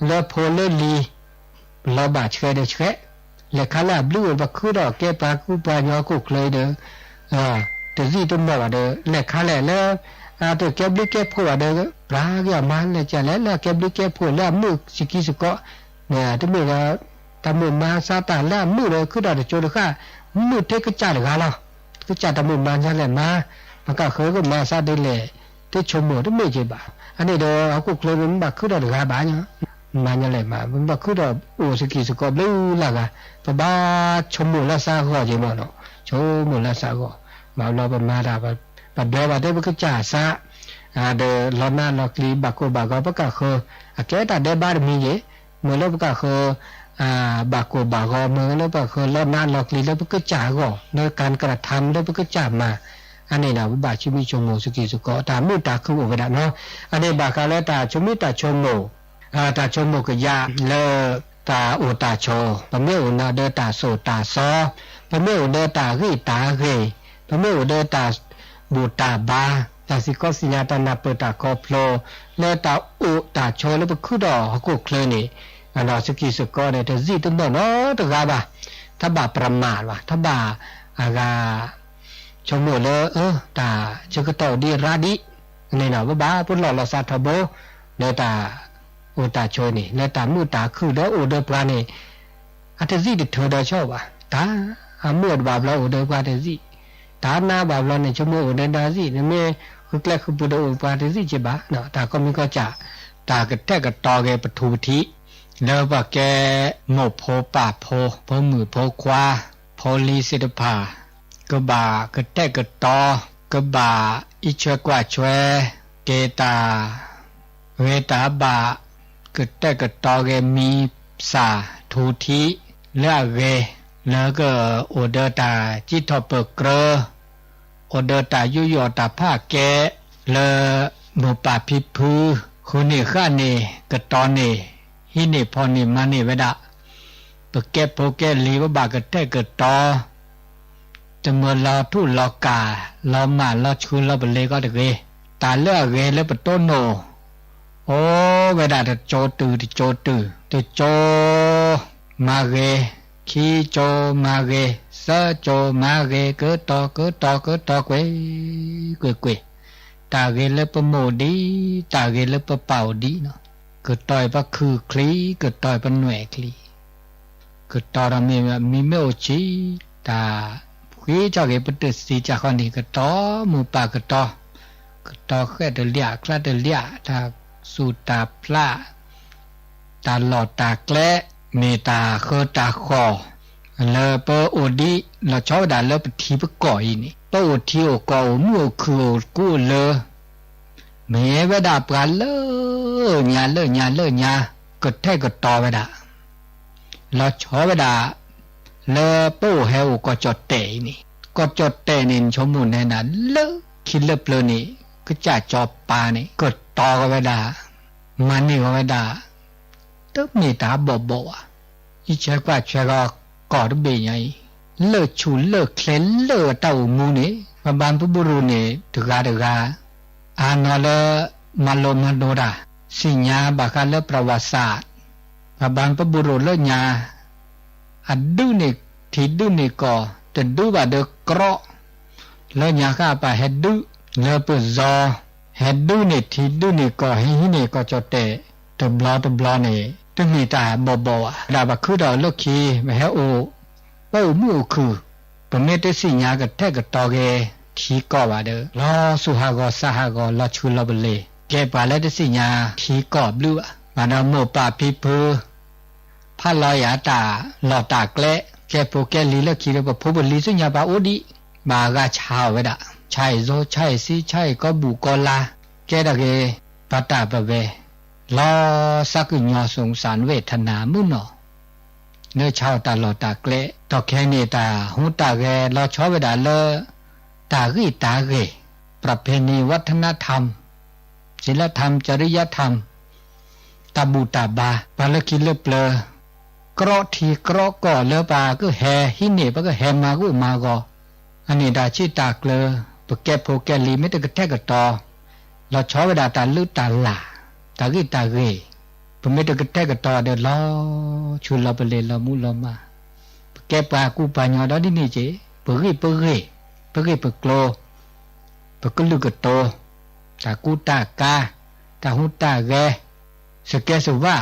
လၢဖိလၢလံၤ လီၤဘၣ်ဆှဲးဒီးဆှဲး, လဲၤခါလၢအဘျုးအိၣ်ပှၤခုဒီးကဲပှၤကူပှၤကညီအခိၣ်ချၢအံၤဒီး တသံၣ်တမီၢ်ဘၣ်ဒီး လဲၤခါလဲၣ်လၢ တကဲဘျုးကဲဖှိၣ်ဘၣ်ဒီး ပြးက့ၤအီၤမၤလဲၤကၢ်လဲၣ် လၢအကဲဘျုးကဲဖှိၣ်လၢအမုာ်စကံၢ်စကီး, တမ့ၢ်ဒီး တၢ်မိၣ်မၤသးတၢ်လၢအမုာ်ဒီး ခုထီၣ်တကၠိတဃၣ် မုာ်ထဲကစၢ်တဂၤလီၤ. ကစၢ်တၢ်မိၣ်မၤညါလဲၣ်မၤ, ပှၤကဃၢၤကမၤသးဒ်လဲၣ် တဆိကမိၣ်တမ့ၢ်က့ၤဘၣ်. အန့ၣ်ဒီး ဟီၣ်ခိၣ်ချၢမ့ၢ်ဘၣ်ခုထီၣ်တဂၤဘၣ်ညီ, မၤညါလဲၣ်မၤ မ့ၢ်ဘၣ်ခုထီၣ်အိၣ်စကံၢ်စကီးဘျုးလၢ်ဂၤ, ပဘၣ်ဆိကမိၣ်လၢသးဂီၢ်က့ၤမီၢ်နီၤ, ဆိကမိၣ်လၢသးဂီၢ်, ဘၣ်ဘျီပမၤတၢ် ပဒွဲဘၣ်တဲပကစၢ်သး, ဒီးလီၤနါလီၤကျံၤ ဘၣ်ကိၢ်ဘၣ်ဂီၤ ပကဃၢၤ အကဲတၢ်ဒဲးဘးတမံၤယ့ၣ်, မ့ၢ်လၢပကဃၢၤ ဘၣ်ကိၢ်ဘၣ်ဂီၤ မ့ၢ်လၢပကဃၢၤ လီၤနါလီၤကျံၤလၢပကစၢ်အဂီၢ် လၢကၢ်ကရထၢမ် လၢပကစၢ်မၤ, အန့ၣ်ဒီး ပဘၣ်ဆိမိၣ်ဆိကမိၣ် စကံၢ်စကီး တၢ်မုာ်တၢ်ခုၣ်အိၣ်ဝဲဒၣ်နီၤ. အန့ၣ်ဘၣ်ဃးလၢတၢ်ဆိမိၣ်တၢ်ဆိကမိၣ် တၢ်ဆိကမိၣ်ကယၤလၢ တၢ်အိၣ်တၢ်ဆိး, ပမ့ၢ်အိၣ်ဒီးတၢ်သိၣ်တၢ်သီ, ပမ့ၢ်အိၣ်ဒီးတၢ်ဂံၢ်တၢ်ဂ့ၤ, ပမ့ၢ်အိၣ်ဒီးတၢ်ဘူၣ်တၢ်ဘါ, တၢ်သံကွၢ်သ့ၣ်ညါ တၢ်နၢ်ပၢၢ်တၢ်ခီဖျိ လၢတၢ်အိၣ်တၢ်ဆိးလၢပခုဒီးဟီၣ်ခိၣ်ချၢန့ၣ်, စကံၢ်စကီးန့ၣ် တစံၣ်တမီၢ်နီတဂၤဘၣ်, တဘၣ်ပြးမးဘၣ်, တဘၣ်အဂၤ ဆိကမိၣ်လၢ တၢ်ဆၢကတီၢ်အိၣ်ဒံးရါဒံး, န့ၣ်ဒီး ပဘၣ်ပလီၢ်လီၤသးထီဘိ လၢတၢ်အိၣ်တၢ်ဆိးန့ၣ် လၢတၢ်မုာ်တၢ်ခုၣ်ဒီးအိၣ်ဒီးပှၤန့ၣ် အတစံၣ်တထၢဒီးဆီဘၣ်, တၢ်အမုာ်တဘၣ်ဘျီအိၣ်ဒီးပှၤတစံၣ်, တၢ်နါဘၣ်ဘျီန့ၣ် ဆိကမိၣ်အိၣ်ဒီးနါစံၣ်, နမ့ၢ်ဃုကျဲဃုပူၤဒီးအိၣ်ပှၤတစံၣ်က့ဘၣ်, တၢ်ကီမံၤကီၢ်စၢ်, တၢ်ကတဲာ်ကတီၤက့ၤပထူပထံး လၢပှၤကဲမိၢ်ဖိပၢ်ဖိ ဖိမုၣ်ဖိခွါ ဖိလံၤသ့ၣ်တဖၣ် ကဘၣ်ကတဲာ်ကတီၤ, ကဘၣ်အံးဆွဲကွၢ်ဆွဲ က့ၤတၢ်ဂ့ၤတၢ်ဘၣ်, ကတဲာ်ကတီၤက့ၤမံၤစၢ်ထူထံး လၢအဂ့ၤ, လၢကအိၣ်ဒီးတၢ်စံးထီၣ်ပၢၢ်ကြၢး, အိၣ်ဒီးတၢ်ယူးယီၣ်တၢ်ဖးကဲ လၢမိၢ်ပၢ်ဖံဖု ဃုန့ၢ်ဃၣ်န့ၢ် ကတီၤန့ၢ် ဟံးန့ၢ်ဖီၣ်န့ၢ်မၤန့ၢ်ဝဲဒၣ်, ပကဲဖိကဲလံၤ ပဘၣ်ကတဲာ်ကတီၤ တမၢလီၤထူၣ်လီၤကၢ် လီၤမၢ်လီၤဆှုလီၤပလ့ၤကီးတဂ့ၤ, တၢ်လၢအဂ့ၤလၢပတိၢ်နီၣ် အိၣ်ဝဲဒၣ်တကၠိတုၤတကၠိတုၤ, တကၠိမၤဂ့ၤ, ခံကၠိမၤဂ့ၤ, သၢကၠိမၤဂ့ၤ, ကတီၤကတီၤကတီၤကွ့ၢ်ကွ့ၢ်ကွ့ၢ်, တၢ်ဂ့ၤလၢပမိၢ်ဒံး, တၢ်ဂ့ၤလၢပပၢ်အိၣ်ဒံးနီၤ, ကတီၤပခုၣ်ချံ, ကတီၤပနွဲၣ်ချံ ကတီၤဒီးမ့ၢ်မံမ့ၢ်အိၣ်ဆံး, တၢ်ဃ့ကီၢ်ဂ့ၤ ပတသံကၢ်ဃီန့ၣ် ကတီၤမိၢ်ပၢ်ကတီၤ, ကတီၤဃဲၣ်တလၢ်ချါတလၢ်, တၢ်သူၣ်တၢ်ဖျး, တၢ်လီၢ်တၢ်ကျဲ, မ့ၢ်တၢ်ဃၢတၢ်ဃီၣ် လၢပအိၣ်ဒံး လီၤဆီဝဲဒၣ်လၢပထံပကီၢ်အံၤန့ၣ် ပအိၣ်ထံအိၣ်ကီၢ် အိၣ်မုာ်အိၣ်ခုၣ် အိၣ်ကူအိၣ်လၢ မ့ၢ်ဝဲဒၣ်ပှၤလၢညါလၢညါလၢညါ ကထဲးကတီၤဝဲဒၣ်, လီၤဆီဝဲဒၣ် လၢပအိၣ်ဟဲအိၣ်ကီၢ်ကၠီၣ်တဲၣ်အံၤန့ၣ်, ကီၢ်ကၠီၣ်တဲၣ်န့ၣ် နဆိကမိၣ်နဲဒၣ် လၢခံလၢပျၢၤန့ၣ် ကစၢ်စီၤပၤန့ၣ် ကတီၤဝဲဒၣ်, မၤန့ၢ်ဝဲဒၣ် တမ့ၢ်တၢ်ဘီၣ်ဘီၣ်ဘၣ်. အံးဆဲးကွၢ်ဆဲးဂီၤ ကီၢ်တဘ့ၣ်ညါအံၤ လၢၢ်ဆူၣ်လၢၢ်ချ့လၢတၢ်အိၣ်မူန့ၣ် ပှၤဘၣ်မူဘုရူၢ်န့ၣ် တဂၤတဂၤ အါနီၤလၢ မၤလိမၤဒိးတၢ် သ့ၣ်ညါဘၣ်ဃးလၢ ပြဝၢ်သး ပှၤဘၣ်မူဘုရူၢ်လၢညါ အဒုးန့ၢ်ထံဒုးန့ၢ်ကီၢ် တဒုးဘၣ်ဒီးကြီ လၢညါဃၣ်ပာ်ဟဲဒုး လၢပၢၤစီၤ ဟဲဒုးန့ၢ်ထံဒုးန့ၢ်ကီၢ် ဟဲဟံးန့ၢ်ကီၢ်ကၠီၣ်တဲၣ် တဘျီတဘျီန့ၣ် တမ့ၢ်တၢ်ဘီၣ်ဘီၣ်ဘၣ်. ဒ်ပှၤခုဒီးလၢခံ ပဟဲအိၣ် ပအိၣ်မုာ်အိၣ်ခုၣ် ပမ့ၢ်တသ့ၣ်ညါကထဲးကတီၤက့ၤထံကီၢ်ဘၣ်ဒီး လီၤသူၣ်ဟးဂီၤသးဟးဂီၤ လီၤဆှုလီၤပလ့ၤ ကဲပှၤလၢတသ့ၣ်ညါထံကီၢ်ဘျုးဘၣ်. ဘၣ်ဒီးမိၢ်ပၢ်ဖံဖု ဖးလီၤယၤတၢ်လီၢ်တၢ်ကျဲ ကဲဖိကဲလံၤလၢခံဒီး ပဖိပလံၤသ့ၣ်ညါပှၤအိၣ်ဒံး ဘၣ်အဂၤဆါအီၤဝဲဒၣ် ဆါအံၤစိ ဆါအံၤဆံ ဆါအံၤကီၢ်ဘူၣ်ကီၢ်လါ ကဲထီၣ်က့ၤ ပတၢ်ပဝဲ လီၤသးကုၢ်ညီ သူၣ်စၢ်နဝဲတနၤမုၢ်နီၤ လၢဆါအီၤတၢ်လီၢ်တၢ်ကျဲ ဒီးခဲအံၤန့ၣ် တၢ်ဟူးတၢ်ဂဲၤလီၤဆီဝဲဒၣ်လၢ တၢ်ဂံၢ်တၢ်ဂ့ၤ ပြဖဲန့ၣ် ဝးထနထၢမ် စံလထၢမ် ကရံယထၢမ် တၢ်ဘူၣ်တၢ်ဘါ ပှၤလၢခံလၢပျၢၤ ကြီထံကြီကီၢ်လၢပှၤကဟဲဟံးန့ၢ် ပှၤကဟဲမၤဂိၢ်မၤဂီၤ အန့ၣ်တၢ်ဆံးတၢ်ကျၢၤ ပကဲဖိကဲလံၤ မ့ၢ်တကထဲးကတီၤ လီၤဆီဝဲဒၣ်တၢ်လုၢ်တၢ်လၢ် တၢ်ဂံၢ်တၢ်ဂ့ၤ ပမ့ၢ်တကထဲးကတီၤဒီး လီၤဆှုလီၤပလ့ၤ လီၤမူလီၤမၢ် ပကဲပှၤကူပှၤကညီဒီးဒ်န့ၣ်က့ၤ ပဂံၢ်ပဂ့ၤ ပဂ့ၢ်ပကျိၤ ပကလုာ်ကတိၤ တၢ်ကူတၢ်ကၤ တၢ်ဟူးတၢ်ဂဲၤ စကဲစဝါ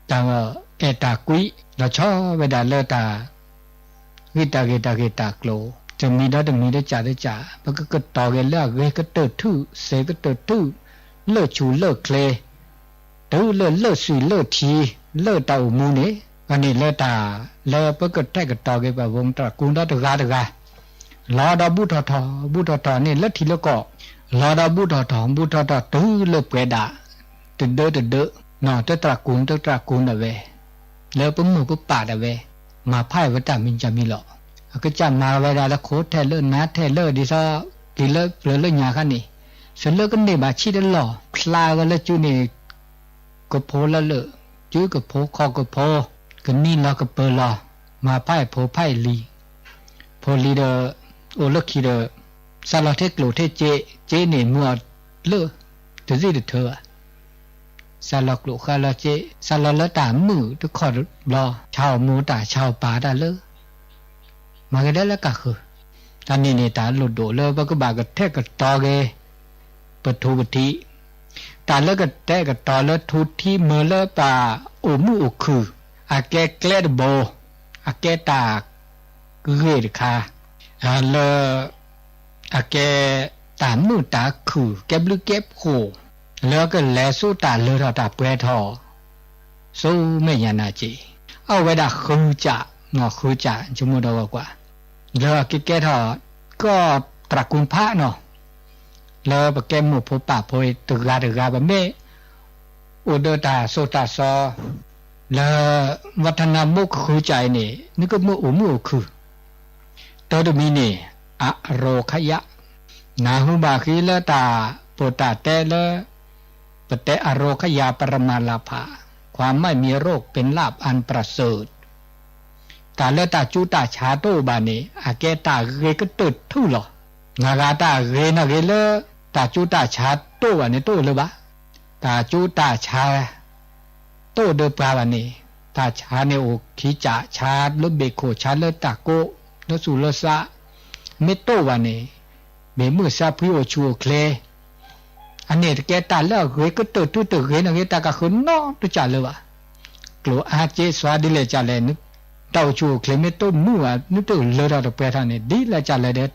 တၢ်အဲၣ်တၢ်ကွံ လီၤဆီဝဲဒၣ်လၢတၢ် ဂံၢ်တၢ်ဂ့ၤတၢ်ဂ့ၤတၢ်ကျိၤ တမံၤဒီးတမံၤတကးတကး ပကကတီၤက့ၤလၢအဂ့ၤကတၢၢ်ထူၣ် စ့ကတၢၢ်ထူၣ် လၢၢ်ဆူၣ်လၢၢ်ချ့ တုၤလၢလၢၢ်သွံၣ်လၢၢ်ထံ လၢတၢ်အိၣ်မူန့ၣ် အန့ၣ်လၢတၢ်လၢပကထဲးကတီၤက့ၤပဝဲတၢ်ကူဒီးတဂၤတဂၤ လီၤဒီးဘူၣ်ထီၣ်ထီၣ် ဘူၣ်ထီၣ်ထီၣ်န့ၣ်လၢထံလၢကီၢ် လီၤဒီးဘူၣ်ထီၣ်ထီၣ် ဘူၣ်ထီၣ်ထီၣ်တုၤလၢပှဲၤဒၣ် တဒၢတဒၢ နီၢ်တတြၢ်ကူ တတြၢ်ကူဒၣ်ဝဲ လၢပမိၢ်ပပၢ်ဒၣ်ဝဲ မၤဖးအံၤဝဲတၢ်မံၤကမံၤလီၤ. အကစၢ်မၤဝဲဒၣ်လၢခိထဲလၢနါထဲလၢဒ်သိး က့ၤလၢပျၢၤလၢညါခါန့ၣ် စၢၤလၢကန့ၢ်ဘၣ်ဆံးတလီၢ် ဖျါဂၢၢ်လၢစုန့ၣ် ကဖိလၢလၢာ်, စုကဖိခီၣ်ကဖိ, ကနံၣ်လီၤကပၢၤလီၤ, မၤဖးအံၤဖိဖးအံၤလံၤ, ဖိလံၤဒီး အိၣ်လၢခံဒီး စးလီၤထဲကျိၣ်ထဲစ့, စ့န့ၣ်မုၢ်အီၤလၢ တသ့ၣ်တထၢဘၣ်. စးလီၤကျိၣ်ဃါလီၤစ့, စးလီၤလၢတၢ်မုာ်တခီၣ်တဘျီ, ဆါအီၣ်မိၢ်တၢ် ဆါအီၣ်ပၢ်တၢ်လၢ မၤဂ့ၤဒဲးလၢကၢ်ဃုာ်, တၢ်န့ၣ်န့ၣ် တၢ်လိၣ်ဒိၣ်လၢပကဘၣ်ကထဲးကတီၤဂ့ၤ ပထူပထံး, တၢ်လၢကတဲာ်ကတီၤလၢထူထံးမၢလၢပအိၣ်မုာ်အိၣ်ခုၣ်, အကဲကျဲတဘိ, အကဲတၢ်ဂ့ၢ်တခါ, လၢ အကဲတၢ်မုာ်တၢ်ခုၣ် ကဲဘျုးကဲဖှိၣ်, လၢကလဲၤဆူတၢ်လၢထီၣ်တၢ်ပှဲၤထီၣ် ဆူမဲာ်ညါနၤက့ၤ, အဝဲဒၣ်ဃုစၢ်, နီၢ်ဃုစၢ် ဆိကမိၣ်ဒီးဂီၤကွၢ်, လၢအကကဲထီၣ် ကီၢ်တြၢ်ကူဖးနီၤ, လၢပကဲမိၢ်ဖိပၢ်ဖိတဂၤတဂၤ ပမ့ၢ်အိၣ်ဒီးတၢ်စိတၢ်စီ လၢ ဝဲထနၢမိကဃုစၢ်အံၤန့ၣ် နကမ့ၢ်အိၣ်မုာ်အိၣ်ခုၣ်, တၢ်တမံၤန့ၣ် အရိခယ, နၢ်ဟူဘၣ်ဃံလၢတၢ်ပိာ်တၢ်တဲလၢ ပတဲအရိခယ ပရမၤလၢ်ဖး, ความไม่มีโรคเป็นลาภอันประเสริฐ, တၢ်လၢတၢ်ကူတၢ်ဆါတအိၣ်ဘၣ်န့ၣ် အကဲတၢ်ဂ့ၤကတၢၢ်ထူၣ်လီၤ. နဂၤတၢ်ဂ့ၤနီၢ်ဂ့ၤလၢ တၢ်ကူတၢ်ဆါတအိၣ်ဘၣ်န့ၣ် တအိၣ်လၢၤဘၣ်. တၢ်ကူတၢ်ဆါ တအိၣ်ဒီးပှၤဘၣ်န့ၣ်, တၢ်ဆါန့ၣ်အိၣ်ခံစၢ်, ဆါလၢဘ့ၣ်ခိၣ်, ဆါလၢတၢ်ကိး, လၢသူၣ်လၢသး, မ့ၢ်တအိၣ်ဘၣ်န့ၣ်, ဘ့ၣ်မုၢ်ဆါဖှံအိၣ်ဆူၣ်အိၣ်ချ့, အန့ၣ်တကဲတၢ်လၢအဂ့ၤကတၢၢ်ထူၣ်, တဂ့ၤနီၢ်ဂ့ၤ တၢ်ကဃုနီတစၢ်လၢၤဘၣ်. ကျိၣ်အါစ့စွါဒ်လဲၣ်ကလဲၣ်, တၢ်အိၣ်ဆူၣ်အိၣ်ချ့မ့ၢ်တအိၣ်မုာ်ဘၣ်, မ့ၢ်တလၢထီၣ်တပှဲၤထီၣ်န့ၣ် ဒ်လဲၣ်ကလဲၣ်ဒီး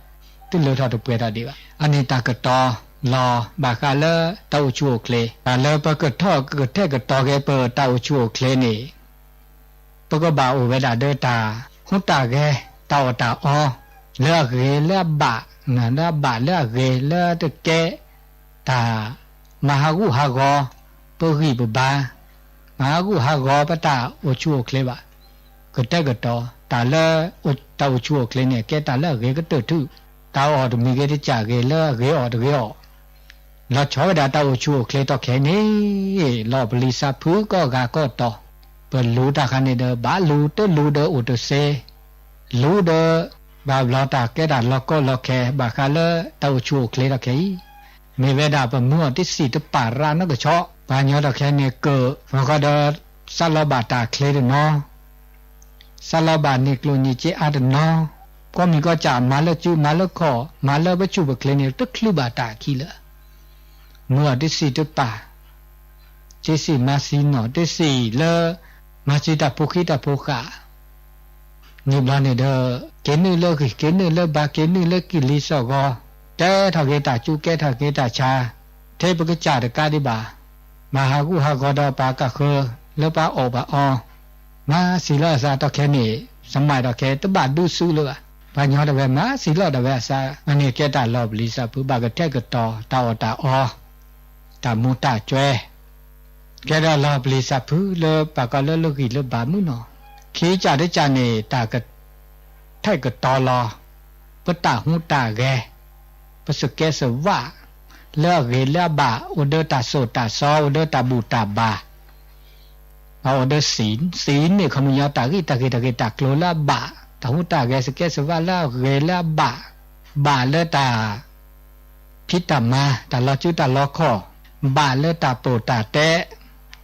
တလၢထီၣ်တပှဲၤထီၣ်ဒံးဘၣ်. အန့ၣ်တၢ်ကတီၤလီၤဘၣ်ဃးလၢတၢ်အိၣ်ဆူၣ်အိၣ်ချ့, တၢ်လၢပကထဲးကတီၤက့ၤပတၢ်အိၣ်ဆူၣ်အိၣ်ချ့န့ၣ် ပကဘၣ်အိၣ်ဝဲဒၣ်ဒီးတၢ်ဟူးတၢ်ဂဲၤ, တၢ်အီၣ်တၢ်အီ, လၢအဂ့ၤလၢအဘၣ်, လၢအဘၣ်လၢအဂ့ၤ, လၢတကဲတၢ်မၤဟးဂူာ်ဟးဂီၤပဂံၢ်ပဘါ, မၤဟးဂူာ်ဟးဂီၤပတၢ်အိၣ်ဆူၣ်အိၣ်ချ့ဘၣ်. ကတဲာ်ကတီၤ, တၢ်လၢတၢ်အိၣ်ဆူၣ်အိၣ်ချ့န့ၣ် ကဲတၢ်လၢအဂ့ၤကတၢၢ်ထူၣ်, တၢ်အီၣ်တမံၤဂ့ၤတစၢ်ဂ့ၤ, လၢအဂ့ၤအီၣ်တဂ့ၤအီၣ် လီၤဆီဝဲဒၣ်တၢ်အိၣ်ဆူၣ်အိၣ်ချ့တီၢ်ခဲအံၤန့ၣ်, လီၤပျံၤစးဖုကိးဂၤကိးတီၤ, ပလူၤတၢ်ခါန့ၣ်ဒီး ဘၣ်လူၤတလူၤဒီးအိၣ်တသ့, လူၤဒီး ဘၣ်ဘျီတၢ်ကဲတၢ်လီၤကီလီၤခဲ ဘၣ်ဃးလၢတၢ်အိၣ်ဆူၣ်အိၣ်ချ့တီၢ်ခဲအံၤ, မ့ၢ်ဝဲဒၣ်ပမူအီၤတစံၣ်တပာ်ရၤနီတကဆီ, ပှၤကညီတီၢ်ခဲန့ၣ်ကၢၣ်, မ့ၢ်ဃီဒီး စးလီၤဘၣ်တၢ်ချ့တနီၤ စးလီၤဘၣ်န့ၢ်ကျိၣ်န့ၢ်စ့အါတနီၤ, ကီၢ်မံၤကီၢ်စၢ်မၤလၢစုမၤလၢခီၣ် မၤလၢပဆူၣ်ပချ့န့ၣ် တချုးဘၣ်တၢ်အခံလၢာ်, မူအီၤတစံၣ်တပာ်, တစံၣ်မၤစံၣ်နီၣ် တစံၣ်လၢ မၤစံၣ်တၢ်ဖိခံတၢ်ဖိဃာ် န့ၣ်ဘျီန့ၣ်ဒီး က့ၤနုာ်လၢဂံၢ် က့ၤနုာ်လၢဘါ က့ၤနုာ်လၢကလံၤစိးဂီၤ, ကဲထီၣ်က့ၤတၢ်ကူ ကဲထီၣ်က့ၤတၢ်ဆါ, ထဲပကစၢ်တကးဒံးဘၣ်, မၤဟးဂူာ်ဟးဂီၤဒီးပှၤကဃၢၤ လၢပှၤအီၣ်ပှၤအီ, မၤစံၣ်လီၤအသးတီၢ်ခဲန့ၣ်, စမးတီၢ်ခဲတဘၣ်ဒုးစုလၢၤဘၣ်. ပှၤကညီတဝဲမၤစံၣ်လီၤဒၣ်ဝဲအသး, အန့ၣ်ကဲတၢ်လီၤပျံၤစးဖု ဘၣ်ကထဲးကတီၤ တၢ်အီၣ်တၢ်အီ, တၢ်မူတၢ်ကွဲ ကဲဒၣ်လီၤပျံၤစးဖုလၢပှၤကီၢ်လၢလၢဂံၢ်လၢဘါမုၢ်နီၤ, ခံကစၢ်တကစၢ်န့ၣ် တၢ်ကထဲးကတီၤလီၤ ပတၢ်ဟူးတၢ်ဂဲၤ, ပစကဲစဝး လၢအဂ့ၤလၢအဘၣ် အိၣ်ဒီးတၢ်စိာ်တၢ်စီ အိၣ်ဒီးတၢ်ဘူၣ်တၢ်ဘါ အိၣ်ဒီးသံၣ် သံၣ်န့ၣ် ခီပညီ တၢ်ဂ့ၢ်တၢ်ဂ့ၤတၢ်ဂ့ၢ်တၢ်ကျိၤလၢအဘၣ်, တၢ်ဟူးတၢ်ဂဲၤ စကဲစဝးလၢအဂ့ၤလၢအဘၣ်, ဘၣ်လၢတၢ် ဖံးတၢ်မၤ တၢ်လီၤစုတၢ်လီၤခီၣ်, ဘၣ်လၢတၢ်ပိာ်တၢ်တဲ,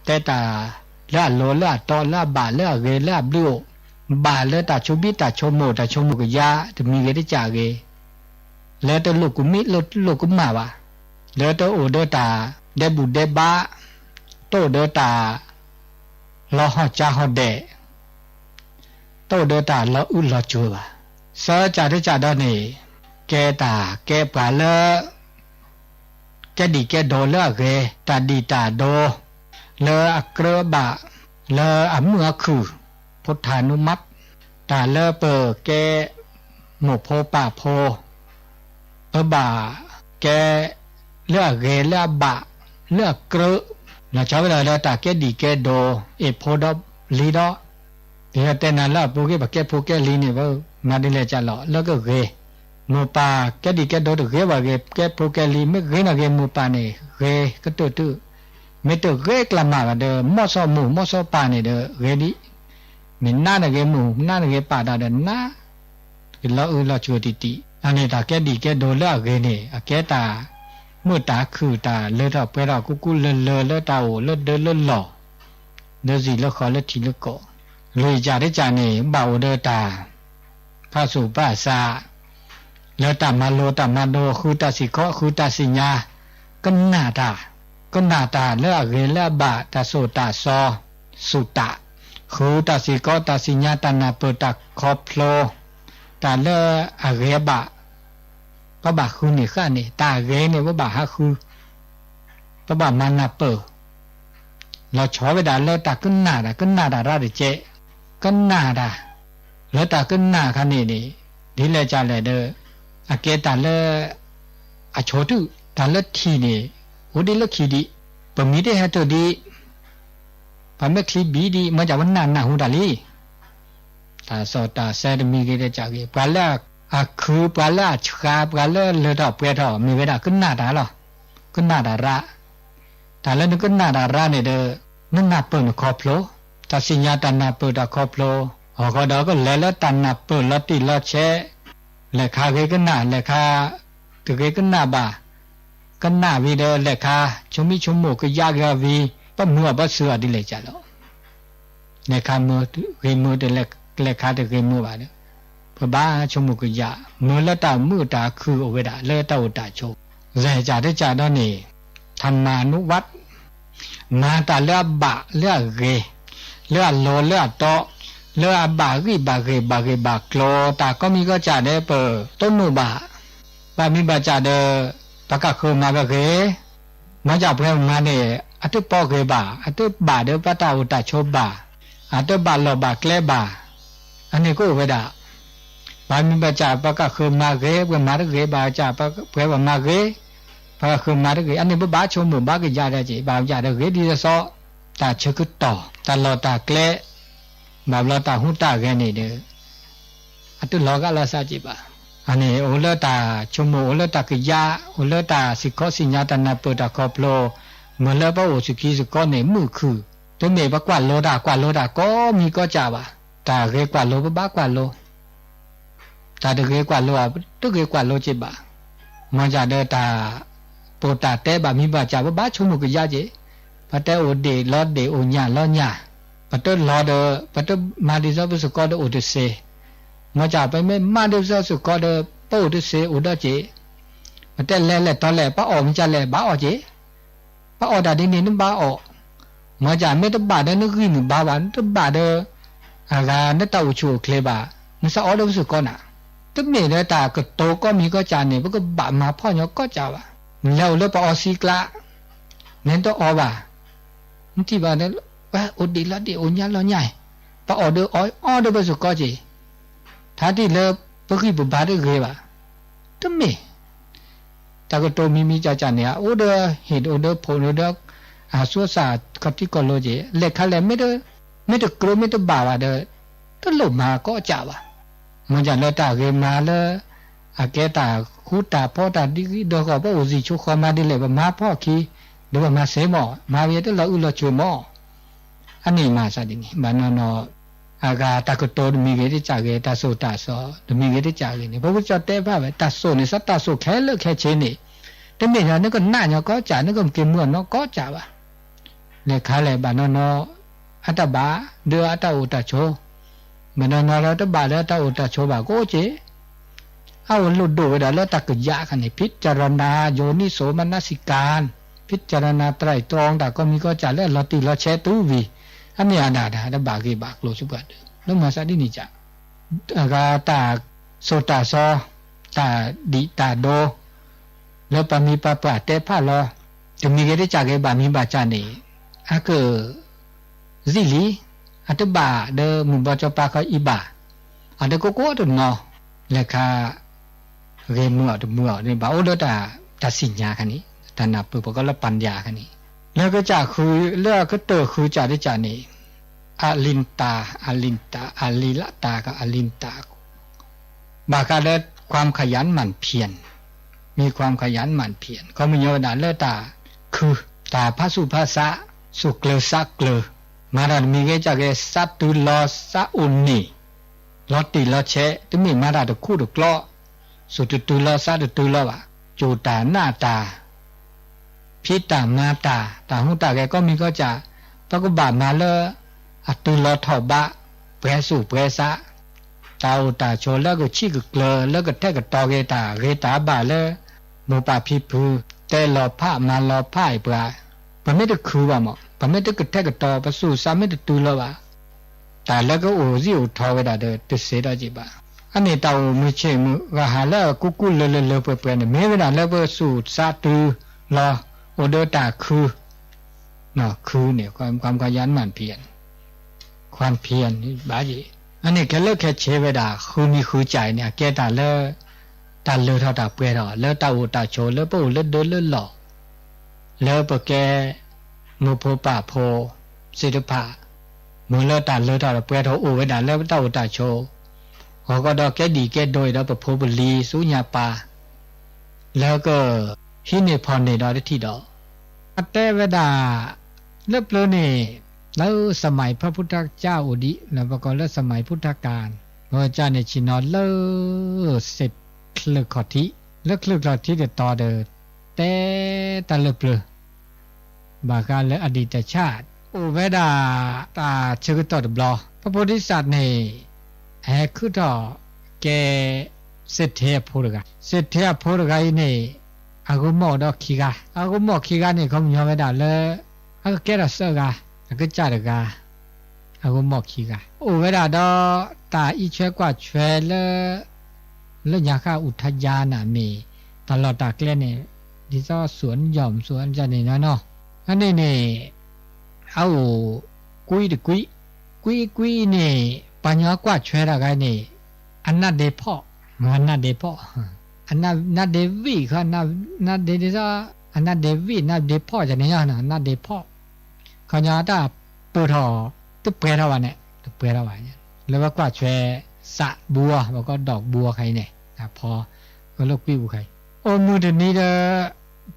တဲတၢ်လၢအလိၤလၢအတီလၢအဘၣ်လၢအဂ့ၤလၢအဘျုးအိၣ်, ဘၣ်လၢတၢ်ဆိဘံၣ်တၢ်ဆိကမိၣ်တၢ်ဆိကမိၣ်ကယါ တမံၤဂ့ၤတကးဂ့ၤ, လၢတလိၣ်ကမံလၢတလိၣ်ကမၣ်ဘၣ်, လၢတအိၣ်ဒီးတၢ်ဒဲးဘူၣ်ဒဲးဘး, တအိၣ်ဒီးတၢ် လီၤဟီၣ်ကၠါဟီၣ်ဒဲး တအိၣ်ဒီးတၢ်လီၤအုၣ်လီၤစူၤဘၣ်. သၢကစၢ်တကစၢ်ဒီးန့ၣ် ကဲတၢ်ကဲပှၤလၢ ကဲဒံၣ်ကဲဒိးလၢအဂ့ၤ, တၢ်ဒံၣ်တၢ်ဒိး လၢအကြၢးဘၣ် လၢအမုာ်အခုၣ် ဖိထၣ်နူမး, တၢ်လၢပကဲ မိၢ်ဖိပၢ်ဖိ ပဘၣ်ကဲ လၢအဂဲၤလၢအဘၣ်, လၢအကြၢး, လီၤဆီဝဲဒၣ်လၢတၢ်ကဲဒံၣ်ကဲဒိး အ့ၣ်ဖိဒီးလံၤဒီး, ဒ်ယတဲနၤလၢအပူၤကွံာ် ပကဲဖိကဲလံၤန့ၣ် မၤဒ်လဲၣ်ကလီၤ လၢကဂဲၤ, မိၢ်ပၢ်ကဲဒံၣ်ကဲဒိးတဂ့ၤဘၣ်ဂ့ၤ ကဲဖိကဲလံၤ မ့ၢ်ဂ့ၤနီၣ်ဂ့ၤမိၢ်ပၢ်န့ၣ် ဂ့ၤကတၢၢ်တုၤ, မ့ၢ်တဂ့ၤကျါမးဘၣ်ဒီး မီၢ်စီမိၢ်မီၢ်စီပၢ်န့ၣ်ဒီး ဂ့ၤဒံး, မ့ၢ်နးနီၣ်ဂ့ၤမိၢ် နးနီၣ်ဂ့ၤပၢ်ဒၣ်ဒီးနး ကလီၤအုလီၤဆူၣ်တံၢ်တံၢ်. အန့ၣ်တၢ်ကဲဒံၣ်ကဲဒိးလၢအဂ့ၤန့ၣ် အကဲတၢ်မုာ်တၢ်ခုၣ် တၢ်လၢထီၣ်ပှဲၤထီၣ် ကူကူလၢလၢ လၢတၢ်အိၣ်လၢဒၢလၢလီၢ်, လၢစံာ်လၢဃီ လၢထံလၢကီၢ်, လွံၢ်ကၠၢ်တကၠၢ်န့ၣ် ဘၣ်အိၣ်ဒီးတၢ် ဖးဆူၣ်ဖးဆး လၢတၢ်မၤလိတၢ်မၤဒိး ဃုတၢ်စံၣ်ခီ ဃုတၢ်စံၣ်ညါ, ကနၣ်တၢ်, ကနၣ်တၢ်လၢအဂ့ၤလၢအဘၣ် တၢ်စိၣ်တၢ်စီ စူၢ်တၢ်, ဃုတၢ်စံၣ်ခီ တၢ်စံၣ်ညါ တၢ်နၢ်ပၢၢ် တၢ်ခီဖျိ, တၢ်လၢအဂ့ၤအဘၣ် ပဘၣ်ဃုန့ၢ်ဃာ်န့ၣ် တၢ်ဂ့ၤန့ၣ် ပဘၣ်ဟးဃု, ပဘၣ်မၤနၢ်ပၢၢ်, လီၤဆီဝဲဒၣ်လၢတၢ်ကနၣ်တၢ် ကနၣ်တၢ်ရၣ်တကဲး, ကနၣ်တၢ်, လၢတၢ်ကနၣ်ခါန့ၣ်န့ၣ် ဒ်လဲၣ်ကလဲၣ်ဒီး အကဲတၢ်လၢ အဆိတု တၢ်လၢထံၣ်န့ၣ် အိၣ်ဒံးလၢခံဒံး, ပမံၤတဟဲတၢၢ်ဒံး ပှၤမ့ၢ်ချံဘံဒံး မ့ၢ်ကပနၢ်နၢ်ဟူတၢ်လံ. တၢ်စီၣ်တၢ်ဆဲတမံၤဂ့ၤတကၠၢ်ဂ့ၤ ပှၤလၢအခု ပှၤလၢအဆှါ ပှၤလၢလၢထီၣ်ပှဲၤထီၣ် မ့ၢ်ဝဲဒၣ်ကနၣ်တၢ်လီၤ. ကနၣ်တၢ်ရၣ်, တၢ်လၢနကနၣ်တၢ်ရၣ်န့ၣ်ဒီး နနၢ်ပၢၢ်နခီဖျိ, တၢ်စံၣ်ညါတၢ်နၢ်ပၢၢ်တၢ်ခီဖျိ, အဃိဒီးကလဲၤလၢတၢ်နၢ်ပၢၢ်လီၤတံၢ်လီၤဆဲး, လဲၤခါဂ့ၤကနၣ် လဲၤခါ တဂ့ၤကနၣ်ဘၣ်, ကနၣ်ဝံၤဒီးလဲၤခါ ဆိမိၣ်ဆိကမိၣ်ကယၢ်က့ၤအီၤဝံၤ ပမုာ်အီၤပစၢၤအီၤဒ်လဲၣ်ကလဲၣ်လီၤ. လဲၤခါမုာ်ဂ့ၤမုာ်တလဲၤခါတဂ့ၤမုာ်ဘၣ်ဒီး ပဘၣ်ဆိကမိၣ်ကယၢ် မုာ်လၢတၢ်မုာ်တၢ်ခုၣ်အိၣ်ဝဲဒၣ်လၢတၢ်အိၣ်တၢ်ဆိး, လဲၤကၠၢ်တကၠၢ်ဒီးန့ၣ် ထမၤနုဝး မၤတၢ်လၢအဘၣ်လၢအဂ့ၤ, လၢအလီၤလၢအတီ, လၢအဘၣ်ဂံၢ်ဘၣ်ဂ့ၤဘၣ်ဂ့ၤဘၣ်ကျိၤ တၢ်ကိးမံၤကိးကၠၢ်ဒီး ပတိၢ်နီၣ်ဘၣ်, ဘၣ်မံၤဘၣ်ကၠၢ်ဒီး ပကဃုမၤဘၣ်ဂ့ၤ, မၤကၠၢ်ပှဲၤမၤန့ၣ် အတပီဂ့ၤဘၣ်, အတဘၣ်ဒီးပတၢ်အိၣ်တၢ်ဆိးဘၣ်, အတဘၣ်လီၢ်ဘၣ်ကျဲဘၣ်, အန့ၣ်ကအိၣ်ဝဲဒၣ် ဘၣ်မံၤဘၣ်ကၠၢ် ပကဃုမၤဂ့ၤ, ပှဲၤမၤတဂ့ၤ, ဘၣ်ကၠၢ်ပှဲၤဘၣ်မၤဂ့ၤ, ပကဃုမၤတဂ့ၤ, အန့ၣ်ပဘၣ်ဆိကမိၣ်ဘၣ်ကယၢ်ဒၣ်က့ၤ, ဘၣ်ကယၢ်ဒီးဂ့ၤဒ်သိးသိး, တၢ်ဆၢကတီၢ် တၢ်လီၢ်တၢ်ကျဲ, ဘၣ်ဘျီတၢ်ဟူးတၢ်ဂဲၤန့ၣ်ဒီး အတလီၤဂာ်လီၤသးက့ၤဘၣ်. အန့ၣ်အိၣ်လၢတၢ်ဆိကမိၣ် အိၣ်လၢတၢ်ကယၢ်, အိၣ်လၢတၢ်စံၣ်ခီစံၣ်ညါ တၢ်နၢ်ပၢၢ်တၢ်ခီဖျိ, မ့ၢ်လၢပအိၣ်စူၢ်က့ၤစ့ၢ်ကီးန့ၣ် မုာ်ခုၣ်, တမ့ၢ်ပကွၢ်လိတၢ် ကွၢ်လိတၢ်ကိးမံၤကိးကၠၢ်ဘၣ်, တၢ်ဂ့ၤကွၢ်လိပဘၣ်ကွၢ်လိ တၢ်တဂ့ၤကွၢ်လိဧါ တဂ့ၤကွၢ်လိက့ၤဘၣ်. မ့ၢ်ကၠၢ်ဒီးတၢ်ပိာ်တၢ်တဲဘၣ်မံၤဘၣ်ကၠၢ် ပဘၣ်ဆိကမိၣ်ကယၢ်က့ၤ, ပတဲအိၣ်ဒံးလီၤဒံး အိၣ်ညၣ်လီၤညၣ်, ပတလီၤဒီး ပတမၤဒ်သိးပစ့ၢ်ကီးဒီးအိၣ်တသ့, မ့ၢ်ကၠၢ်ပမ့ၢ်မၤဒ်သိးစ့ၢ်ကီးဒီး ပအိၣ်တသ့အိၣ်ဒီးက့ၤ, ပတဲလဲၤလဲၤတီလဲၣ် ပအီၣ်မ့ၢ်ကၠၢ်လဲၣ် ဘၣ်အီၣ်က့ၤ ပအီၣ်တၢ်ဒ်န့ၣ် နဘၣ်အီၣ်, မ့ၢ်ကၠၢ်မ့ၢ်တဘၣ်ဒီးနဂံၢ်နဘါဘၣ် နတဘၣ်ဒီး အဂၤနတၢ်အိၣ်ဆူၣ်အိၣ်ချ့ဘၣ်, နစးအီၣ်ဒီးပစ့ၢ်ကီးနၤ, တမ့ၢ်လၢတၢ်ကတိၤကိးမံၤကိးကၠၢ်န့ၣ် ပကဘၣ်မၤဖှီၣ်ညီကိးကၠၢ်ဘၣ်, နလဲၤအိၣ်လၢပအီစံကျါ, နတအီၣ်ဘၣ်, နထံၣ်ဘၣ်ဒီး အိၣ်ဒံးလီၤဒံး အိၣ်ညၣ်လီၤညၣ်, ပအီၣ်ဒီးအီၣ် အီၣ်ဒီးပစ့ၢ်ကီးက့ၤ, ထါတံၢ်လၢပဂံၢ်ပဘါတဂ့ၤဘၣ်, တမ့ၢ် တၢ်ကတိၤမံၤမံၤကၠၢ်ကၠၢ်န့ၣ် အိၣ်ဒီးဟ့ၣ်အိၣ်ဒီးဖိးအိၣ်ဒီး အသူအသၣ်ခီၣ်ထံးခီၣ်လိၤက့ၤ လဲၤခါလဲၣ် မ့ၢ်တကြၢးမ့ၢ်တဘၣ်ဘၣ်ဒီး တလိၣ်မၤကိးကၠၢ်ဘၣ်, မ့ၢ်ကၠၢ်လၢတၢ်ဂ့ၤမၤလၢ အကဲတၢ်ဃူတၢ်ဖိးတၢ်ဒ်ဂံၢ်ဒီးဂီၢ် ပအိၣ်စံၣ်ဆိဃီၤမၤဒ်လဲၣ် ပမၤဖှီၣ်ခံ, ဒီးပမၤစ့မး မၤဝံၤတလီၤအုၣ်လီၤဆိးမး အန့ၣ်မၤသးဒ်န့ၣ် ဘၣ်နီၢ်နီၢ် အဂၤတၢ်ကတိၤတမံၤဂ့ၤတကၠၢ်ဂ့ၤ တၢ်စိၣ်တၢ်စီတမံၤဂ့ၤတကၠၢ်ဂ့ၤန့ၣ် ပဝဲကၠီတဲဘၣ်ဝဲ တၢ်စိၣ်န့ၣ် သးတၢ်စိၣ်ခဲလၢာ်ခဲဆ့န့ၣ် တမ့ၢ်လၢနကနၣ်ညီကိးကၠၢ် နကက့ၤမုာ်အီၤနီၢ်ကိးကၠၢ်ဘၣ်. လဲၤခါလဲၣ် ဘၣ်နီၢ်နီၢ် အတၢ်ဘၣ်ဒီးအတၢ်အိၣ်တၢ်ဆိး ဘၣ်နီၢ်နီၢ်လၢတဘၣ်လၢတၢ်အိၣ်တၢ်ဆိးဘၣ်ကအိၣ်က့ၤ အအိၣ်လိၣ်ဒိၣ်ဝဲဒၣ်လၢတၢ်ကယၢ်ခါန့ၣ် ဖံးတရနၤ ယိၤနံၣ်စိမနစံကၣ် ဖံးတရနၤ တြဲၣ်တြီ တၢ်ကိးမံၤကိးကၠၢ်လၢအလီၤတံၢ်လီၤဆဲးတုၤဝံၤ အမ့ၢ်အဒၣ်တၢ်တဘၣ်ဂ့ၤဘၣ်ကျိၤဆူပှၤဒၢး လၢမၤသးဒ်န့ၣ်ကၠၢ် အဂၤတၢ်စိၣ်တၢ်စီ တၢ်ဒံးတၢ်ဒိ လၢပှၤမံၤပှၤပှၢ်တဲဖးလီၤ တမံၤဂ့ၤတကၠၢ်ဂ့ၤ ဘၣ်မံၤဘၣ်ကၠၢ်န့ၣ် အက စံၣ်လံ အတဘၣ်ဒီးမုၢ်ဘီကၠီပၤခီအံၤဘၣ် အတကိးကိးတနီၤ လဲၤခါ ဂ့ၤမုာ်အီၤတမုာ်အီၤန့ၣ် ဘၣ်အိၣ်ဒီးတၢ် တၢ်စံၣ်ညါခါန့ၣ် တၢ်နၢ်ပၢၢ်ပှၤကိးလၢပၣ်ယၣ်ခါန့ၣ်, လၢကစၢ်ဃု လၢအကတၢၢ်ဃုစၢ်တစၢ်န့ၣ်, အလံၣ်တၢ် အလံၣ်တၢ် အလံၣ်လၢတၢ် အလံၣ်တၢ် ဘၣ်ဃးလၢ ความขยันหมั่นเพียร มีความขยันหมั่นเพียร ခီမညီဝဲဒၣ်လၢတၢ်ခု တၢ်ဖးဆူၣ်ဖးဆး ဆူၣ်ကျၢၤဆးကျၢၤ, မၤတၢ်တမံၤဂ့ၤကၢ်ဂ့ၤ စးတုၤလီၤစးအိၣ်န့ၢ် လီၤတံၢ်လီၤဆဲး တမ့ၢ်မၤတၢ်တခူတကျီ, ဆူၣ်တတုၤလီၤစးတတုၤလီၤဘၣ်, ကၠိၣ်တၢ်နးတၢ် ဖံးတၢ်မၤတၢ် တၢ်ဟူးတၢ်ဂဲၤကိးမံၤကိးကၢ်, ပကဘၣ်မၤလၢ အတုၤလီၤထီၣ်ဘး, ပှဲၤဆူၣ်ပှဲၤဆး, တၢ်အိၣ်တၢ်ဆိးလၢကဆံးကကျၢၤ လၢကထဲးကတီၤက့ၤတၢ်ဂ့ၤတၢ်ဘၣ်လၢ မိၢ်ပၢ်ဖံဖု တဲလီၤဖးမၤလီၤဖးအံၤပှၤ, ပမ့ၢ်တခုဘၣ်မး ပမ့ၢ်တကထဲးကတီၤ ပဆူၣ်စးမ့ၢ်တတုၤလီၤဘၣ် တၢ်လၢကအိၣ်စံၣ်အိၣ်ထီဝဲဒၣ်ဒီး တစဲးဒီးက့ၤဘၣ်. အန့ၣ်တၢ်အိၣ်မုာ်ဆ့ၣ်မုာ်ဂၤဟးလၢအကူကူလၢလၢလၢပှဲၤပှဲၤန့ၣ် မ့ၢ်ဝဲဒၣ်လၢပဆူၣ်စးတုၤလီၤ အိၣ်ဒီးတၢ်ခု, ခုန့ၣ် ความขยันหมั่นเพียร ความเพียร ဘၣ်ယံၤ, အန့ၣ်ခဲလၢာ်ခဲဆ့ဝဲဒၣ် ဃုမံၤဃုစၢ်အံၤန့ၣ် အကဲတၢ်လၢ တၢ်လၢထီၣ်တၢ်ပှဲၤထီၣ် လၢတၢ်အိၣ်တၢ်ဆိး လၢပအိၣ်လၢဒၢလၢလီၢ် လၢပကဲ မိၢ်ဖိပၢ်ဖိ သ့ၣ်တဖၣ်, မ့ၢ်လၢတၢ်လၢထီၣ်တၢ်ပှဲၤထီၣ်အိၣ်ဝဲဒၣ်လၢပတၢ်အိၣ်တၢ်ဆိး, ဂီၤကီးဒီးကဲဒံၣ်ကဲဒိအံၤဒီးပဖိပလံၤဆူညါပၢ်, လၢက ဟံးန့ၢ်ဖီၣ်န့ၢ်ဒီးတထံၣ်ဒီး, အတဲဝဲဒၣ် လၢပျၢၤန့ၣ် လၢ สมัยพระพุทธเจ้า အိၣ်ဒံး လၢပကိးလၢ สมัยพุทธกาล ပကစၢ်န့ၣ်ဆ့ၣ်နီၤလၢ စ့ၣ်ချၢၣ်ခီၣ်ထံး, လၢချၢၣ်ခီၣ်ထံးတတီၤဒီး တဲတၢ်လၢပျၢၤ ဘၣ်ဃးလၢ อดีตชาติ အိၣ်ဝဲဒၣ် တၢ်ဆၢကတီၢ်တဘျီ ပှၤဖိဒံစၢ်န့ၣ် ဟဲခုၣ်ထီၣ်ကဲ စ့ၣ်ထဲအဖိတဂၤ, စ့ၣ်ထဲအဖိတဂၤအံၤန့ၣ် အဂိၢ်မီၣ်အိၣ်ဒီးခံဂၤ, အဂိၢ်မီၣ်ခံဂၤန့ၣ် ခီပညီဝဲဒၣ်လၢ အကကဲထီၣ်သၢဂၤ, အကစၢ်တဂၤ အဂိၢ်မီၣ်ခံဂၤ, အိၣ်ဝဲဒၣ်ဒီးတၢ်အံးဆွဲကွၢ်ဆွဲလၢ လၢညါဃၣ် อุทยาน န့ၣ်မ့ၢ် တၢ်လီၢ်တၢ်ကျဲန့ၣ် ဒ်သိး สวนหย่อม สวน န့ၣ်နီၤ, အန့ၣ်န့ၣ် အအိၣ်ကွံတကွံ, ကွံကွံန့ၣ် ပှၤညီကွၢ်ဆွဲတၢ်ဂၤန့ၣ် အနၢ်ဒ့ဖီၣ်, အနၢ်ဒ့ဖီၣ်, အနၢ်ဒ့ဝံၣ်ဃီ, နၢ်ဒ့ဒ်သိး အနၢ်ဒ့ဝံၣ် နၢ်ဒ့ဖီၣ်န့ၣ် အနၢ်ဒ့ဖီၣ် ခီညီတၢ်ပၢၢ်ထီၣ် တပှဲၤထီၣ်ဘၣ်န့ၣ် တပှဲၤထီၣ်ဘၣ်, လၢပကွၢ်ဆွဲ စးဘိ ပကီးဒီးဘိခါအံၤန့ၣ် တၢ်ဖီ ကလၢကွံပူၤခါအံၤ အိၣ်မုၢ်တနံၤဒီး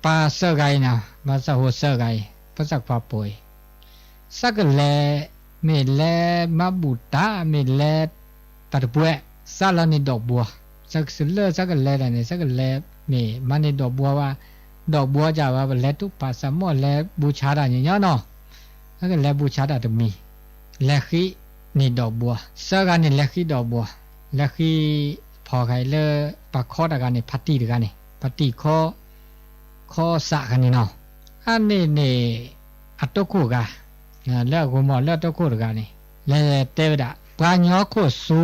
ပၢ်သၢဂၤအံၤနီၤ, ပၢ်သးဟိသၢဂၤအံၤ ပသးခွါပိၤအံၤ သးကလဲၤ မ့ၢ်လဲၤမၤဘူၣ်တၢ် မ့ၢ်လဲၤ တၢ်တပှဲၤ စးလီၤန့ၢ်ဒီးဘိ, လၢသးကလဲၤတၢ်န့ၣ် သးကလဲၤမ့ၢ်မၤန့ၢ်ဒီးဘိဘၣ်, ဒီးဘိကဘၣ် ပလဲၤတူၢ်ပာ်စၢ်မိၣ်လဲၤဘူၣ်ဆါတၢ်ညီညီနီၤ, သးကလဲၤဘူၣ်ဆါတၢ်တမံၤ, လဲၤဃံန့ၢ်ဒီးဘိ, သၢဂၤန့ၣ်လဲၤဃံဒီးဘိ, လဲၤဃံဖီခါအံၤလၢ ပှၤခီတဂၤန့ၣ် ဖါတံၢ်တဂၤန့ၣ် ဖါတံၢ်ခီ ခီစးခါန့ၣ်နီၤ, အန့ၣ်န့ၣ် အတိခိၣ်ဂၤ လၢအဂိၢ်မီၣ်လၢအတိခိၣ်တဂၤန့ၣ် လဲၤတဲဝဲဒၣ် ပှၤကညီခိၣ်စူ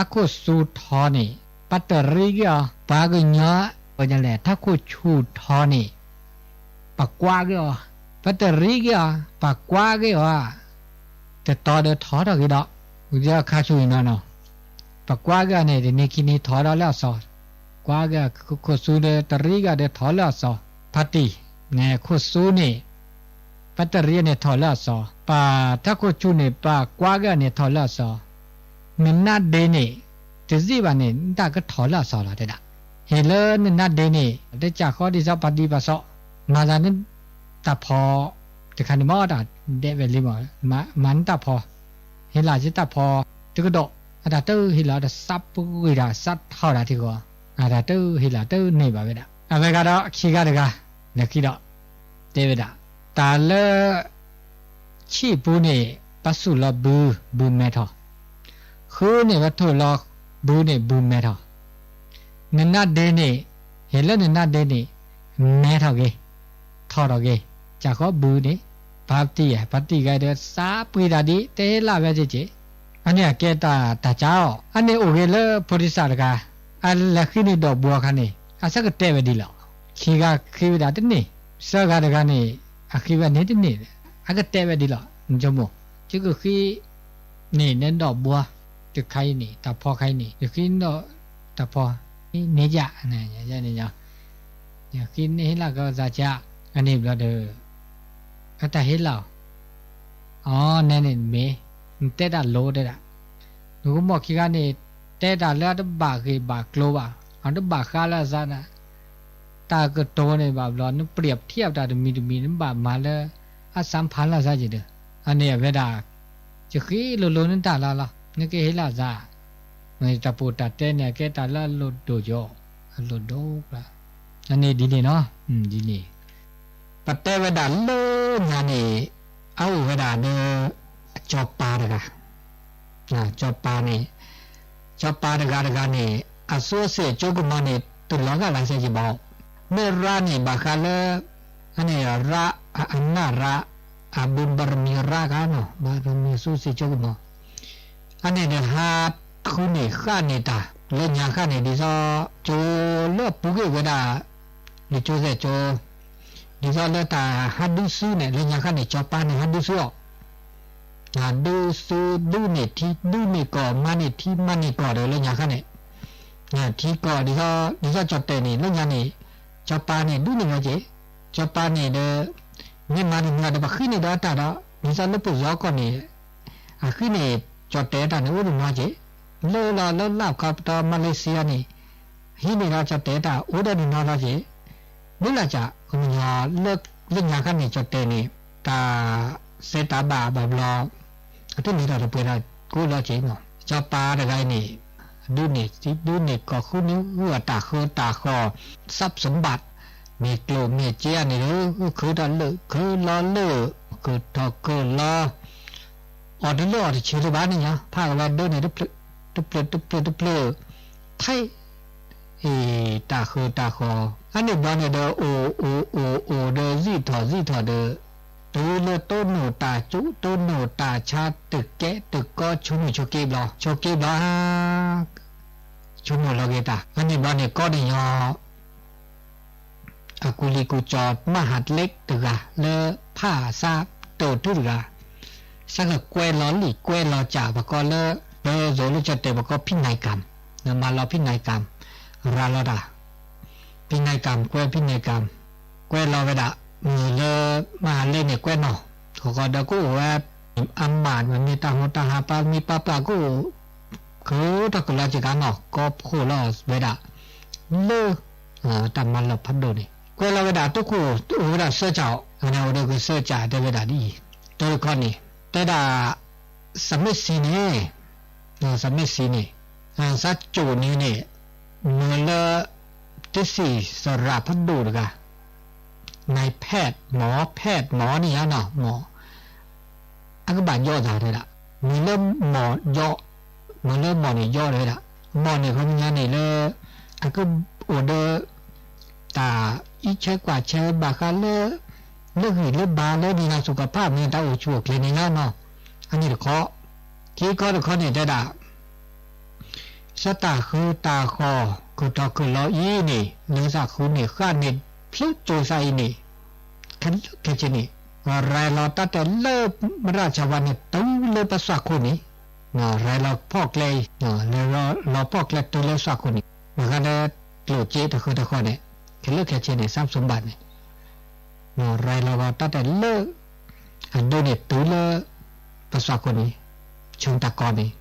အခိၣ်စူထီန့ၣ် ပတရံးက့ၤအီၤ, ပှၤကညီ ပှၤကညီလဲၣ်ထီခိၣ်ဆူၣ်ထီန့ၣ် ပကွါက့ၤအီၤ, ပတရံးက့ၤအီၤ ပကွါက့ၤအီၤ, တတီၤဒီးထီထီၣ်က့ၤဒီး ဝံၤဒီးခါဆူၣ်အံၤနီၤနီၤ, ပကွါက့ၤအီၤန့ၣ် တနံၤခံနံၤထီဒီးလၢအစီၤ, ကွါက့ၤအီၤ ခိၣ်စူဒီးတရံးက့ၤအီၤဒီးထီလၢအစီၤ, ဖါတံၢ် န့ၣ် ခိၣ်စူန့ၣ် ပတရံးန့ၣ်ထီၣ်လၢအစီၤ, ပှၤထီခိၣ်ဆူၣ်န့ၣ် ပကွါက့ၤအီၤန့ၣ်ထီၣ်လၢအစီၤ, နနါဒ့န့ၣ် တစံးဘၣ်န့ၣ် နတၢ်ကထီၣ်လၢအစီၤလီၤတဲဒၣ်, ဟ့ၣ်လၢနနါဒ့န့ၣ် တကးဃီဒ်သိးပှၤဒံးပှၤစီၣ်, မၤသးနတၢ်ဖီ တခါန့ၣ်မ့ၢ်တၢ်ဒဲးဝဲလံမး, မၤနတၢ်ဖီ, ဟ့ၣ်လီၤယတၢ်ဖီ တကဒီး, အတၢ်တဟ့ၣ်လီၤတစးပှ့ၤတၢ်စးထီၣ်တၢ်ထံဂီၤ, အတၢ်တဟ့ၣ်လီၤတန့ၢ်ဘၣ်ဝဲဒၣ်, အဝဲဂၤဒီးခံဂၤတဂၤ လဲၤဃံဒီး တဲဝဲဒၣ်, တၢ်လၢ ဆံၣ်ပူၤန့ၣ် ပဆူၣ်လီၤဘု ဘုမဲထီၣ်, ဃုန့ၣ် ပထိၣ်လီၤဘုန့ၣ် ဘုမဲထီၣ်, နနါဒ့န့ၣ် ဟ့ၣ်လၢနနါဒ့န့ၣ် မဲထီၣ်ဂ့ၤ, ထီၣ်ထီၣ်ဂ့ၤ, ကးဃီဘုန့ၣ် ဖါတံၢ်ဧါ ဖါတံၢ်ဂၤဒီး စးပှ့ၤတၢ်ဒ် တဟ့ၣ်လၢဝဲက့ၤက့ၤ, အန့ၣ်အကဲတၢ်တၢ်ကါအီၤ, အန့ၣ်အိၣ်ဂ့ၤလၢဖိဒံစၢ်တဂၤ, အလဲၤဃံန့ၢ်ဒီးဘိအခါန့ၣ် အဆၢကတဲာ်ဝဲဒ်လီၤ, ခံဂၤဃံဝဲဒၣ်တန့ၢ်, သၢဂၤတဂၤန့ၣ် အဃံဝဲန့ၣ်တန့ၢ်, အကတဲာ်ဝဲဒ်လီၤ, နဆိကမိၣ်, ယကဃံ န့ၣ် နဒီးဘိ တခါအံၤန့ၣ် တၢ်ဖီခါအံၤန့ၣ် ယဃံဒီးတၢ်ဖီ န့ၣ်ယၤ န့ၣ်, ယဃ့န့ၢ်ဟ့ၣ်လၢ်ကီၢ်သးကၢ်, အန့ၣ်ဘျီဒီး အတၢ်ဟ့ၣ်လၢ်အီၤ, အီ နဲန့ၣ်မ့ၢ် နတဲတၢ်လိၤတဲဒၣ်, နကမိၣ်ခံဂၤန့ၣ် တဲတၢ်လၢအတဘၣ်ဂ့ၢ်ဘၣ်ကျိၤဘၣ်, အတဘၣ်ဃးလၢအသးန့ၣ်, တၢ်ကတိၤန့ၣ်ဘၣ်ဘျီ နပျဲၢ်ထံအပတၢ်တမံၤတမံၤ နဘၣ်မၤလၢ အစၢဖးလၢအသးက့ၤဒီး, အန့ၣ်အဝဲဒၣ် ယဃ့လိၤလိၤနတၢ်လၢ်လီၤ နကဟ့ၣ်လၢ်သး, မ့ၢ်တၢ်ပိာ်တၢ်တဲန့ၣ် အကဲတၢ်လၢအလိၣ်ဒိၣ်ယိာ်, အလိၣ်ဒိၣ်, အန့ၣ်ဒ်န့ၣ်နီၤ, ဒ်န့ၣ် ပတဲဝဲဒၣ်လၢညါန့ၣ် အအိၣ်ဝဲဒၣ်ဒီး ကၠီၤပၤတဂၤ, ကၠီၤပၤန့ၣ်, ကၠီၤပၤတဂၤတဂၤန့ၣ် အစိအစ့ၣ်ကၠိကမီၤန့ၣ် တလီၤဂာ်လၢ်စဲယဘၣ်, မ့ၢ်ရါန့ၣ် ဘၣ်ဃးလၢ အန့ၣ်ရါ, အနၢ်ရါ, အဘုဘရမံၤရါဂၤနီၤ, ဘရမံၤစိစ့ၣ်ကၠိကမီၤ အန့ၣ်ဒီးဟးဃုန့ၢ်ဃၣ်န့ၢ်တၢ် လၢညါဃၣ်န့ၣ် ဒ်သိး ကၠိလၢအပူၤကွံာ်ဝဲဒၣ် လၢကၠိသဲးကၠိ, ဒ်သိးလၢတၢ်ဟးဒုးစုန့ၣ် လၢညါဃၣ်န့ၣ် ကၠီၤပၤန့ၣ် ဟးဒုးစုအီၤ, ဟးဒုးစု ဒုးန့ၢ်ထံ ဒုးန့ၢ်ကီၢ် မၤန့ၢ်ထံ မၤန့ၢ်ကီၢ်ဒီးလၢညါဃၣ်န့ၣ်, ထံကီၢ် ဒ်သိး ဒ်သိးကၠီၤတဲာ်န့ၣ် လၢညါန့ၣ် ကၠီၤပၤန့ၣ် ဒုးန့ၢ်ဝဲက့ၤ, ကၠီၤပၤန့ၣ်ဒီး မ့ၢ်မၤတၢ်န့ၣ်ဒီး ပဃုန့ၢ်ဒီးအတၢ်ဒီး ဒ်သိးလၢပယီၤကီၢ်န့ၣ် အဃုန့ၢ်ကၠီၤတဲာ်တၢ်န့ၣ် အိၣ်တနီၤက့ၤ, လၢလီၤလၢလၢ်ခီပတီၢ် မၤလ့းစံယါန့ၣ် ဟံးန့ၢ်ဒီးကၠီၤတဲာ်တၢ်အိၣ်ဒီးတနီၤလီၤက့ၤ, မ့ၢ်လၢကၠီၤ ကညီ လၢညါခါန့ၣ် ကၠီၤတဲာ်န့ၣ် တၢ်စဲတၢ်ဘၣ်ဘၣ်ဘျီ အတလဲၤတၢ်တပှဲၤတၢ်ကိးလီၤက့ၤနီၤ, ကၠီၤပၤတဂၤအံၤန့ၣ် ဒုးန့ၢ်ထံ ဒုးန့ၢ်ကီၢ် ဃုန့ၢ်ဂုၢ်အတၢ်ဃၢတၢ်ဃီၤ စပ်စမး မ့ၢ်ကျိၣ်မ့ၢ်စ့န့ၣ်ဒီး ခုထီၣ်လၢာ်ခုလီၤလၢာ် ခုထီၣ်ခုလီၤ အီၣ်တလၢအီၣ်တဆၢလၢၤဘၣ်န့ၣ်ညါ ဖးကလဲၤဒၢန့ၣ် တဖျၢၣ်တဖျၢၣ်တဖျၢၣ်တဖျၢၣ် ထဲ အ့ တၢ်ဃၢတၢ်ဃီၤ အန့ၣ်ဘျီန့ၣ်ဒီး အိၣ်အိၣ်အိၣ်အိၣ်ဒီး စံၣ်ထီၣ်စံၣ်ထီၣ်ဒီး တုၤလၢတိၢ်နီၣ်တၢ်ကၠိ တိၢ်နီၣ်တၢ်ဆါ တကဲတကီ ဆိကမိၣ်ဆိက့ဘျီ ဆိက့ဘျီ ဆိကမိၣ်လီၤက့ၤတၢ် အန့ၣ်ဘျီန့ၣ် ကီၢ်န့ၣ်ညီ အကူလံၤကူကၠီၤ မဟးလ့ၣ်တဂၤ လၢဖၣ်ဆၣ်တိၢ်ထုတဂၤ စးကကွဲးလီၤလံာ်ကွဲးလီၤစၢ် ပကိးလၢ လၢယိၤလၢကၠီၤတဲာ် ပကိးဖံးနၤကၣ် မၤလီၤဖံးနၤကၣ် ရၤလီၤတၢ် ဖံးနၤကၣ် ကွဲးဖံးနၤကၣ် ကွဲးလီၤဝဲဒၣ် မ့ၢ်လၢ မဟးလ့ၣ်န့ၣ် ကွဲးနီၢ် ဃီဃီဒီးကအိၣ်ဝဲ အမး မ့ၢ်တၢ်ဟူးတၢ်ဟး ပၢ်မ့ၢ်ပၢ်ပၢ်ကအိၣ် ခုထီၣ်ကလီၤစ့ၢ်ကီးနီၢ် ကီဖှိၣ်လီၤဝဲဒၣ် လၢ တၢ်မၤလီၢ်ဖးဒိၣ်န့ၣ် ကွဲးလီၤဝဲဒၣ် တိခိၣ်အိၣ်ဝဲဒၣ် search အီၤ အဝဲဒၣ်က search တဲဝဲဒၣ်ဒ်အံၤ တၢ်တခီန့ၣ် တဲဒၣ် စမ့ၣ်စံန့ၣ် စမ့ၣ်စံန့ၣ် စးကၠိၣ်န့ၣ်န့ၣ် မ့ၢ်လၢ တစံးစရၣ်ဖးဒိၣ်တဂၤ နဖဲးမီၢ် ဖဲးမီၢ်န့ၣ်ယါနီၤ မီၢ် အကဘၣ်ယီၣ်သးတဲဒၣ် မ့ၢ်လၢမီၢ်ယီၣ် မ့ၢ်လၢမီၢ်န့ၣ်ယီၣ်တဲဝဲဒၣ် မီၢ်န့ၣ်ခီပညီန့ၣ်လၢ အကအိၣ်ဒီး တၢ်အံးဆၢကွၢ်ဆၢဘၣ်ဃးလၢ လၢဂံၢ်လၢဘါလၢဒ်န့ၣ် စူၢ်ကဖၣ်မ့ၢ်တၢ်အိၣ်ဆူၣ်အိၣ်ချ့န့ၣ်လီၤနီၤ အန့ၣ်တခီ ခံခီတခီန့ၣ်တဲဒၣ် စးတၢ်ဃၢတၢ်ဃီၤ ခုၣ်ထီၣ်ခုၣ်လီၤအံၤန့ၣ် လၢသးဃုန့ၢ်ဃၣ်န့ၢ်ဖျိကၠိသးအံၤန့ၣ် ခဲလၢာ်ခဲဆ့န့ၣ် ရၤလီၤတၢ်တဲလၢ မရၣ်စၢဝါန့ၣ် တုၤလၢပစွၣ်ခိၣ်န့ၣ် ရၤလီၤဖီၣ်ကျဲအံၤ လီၤဖီၣ်ကျဲတုၤလၢစွၣ်ခိၣ်န့ၣ် ဘၣ်ဃးလၢ ကျိၣ်စ့တၢ်ဃၢတၢ်ဃီၤန့ၣ် ခဲလၢာ်ခဲဆ့န့ၣ် စပ်စမးန့ၣ် ရၤလီၤဂီၤတၢ်တဲလၢ အဒိန့ၣ်တုၤလၢ ပစွၣ်ခိၣ်န့ၣ် ဆၢတၢ်ကီန့ၣ်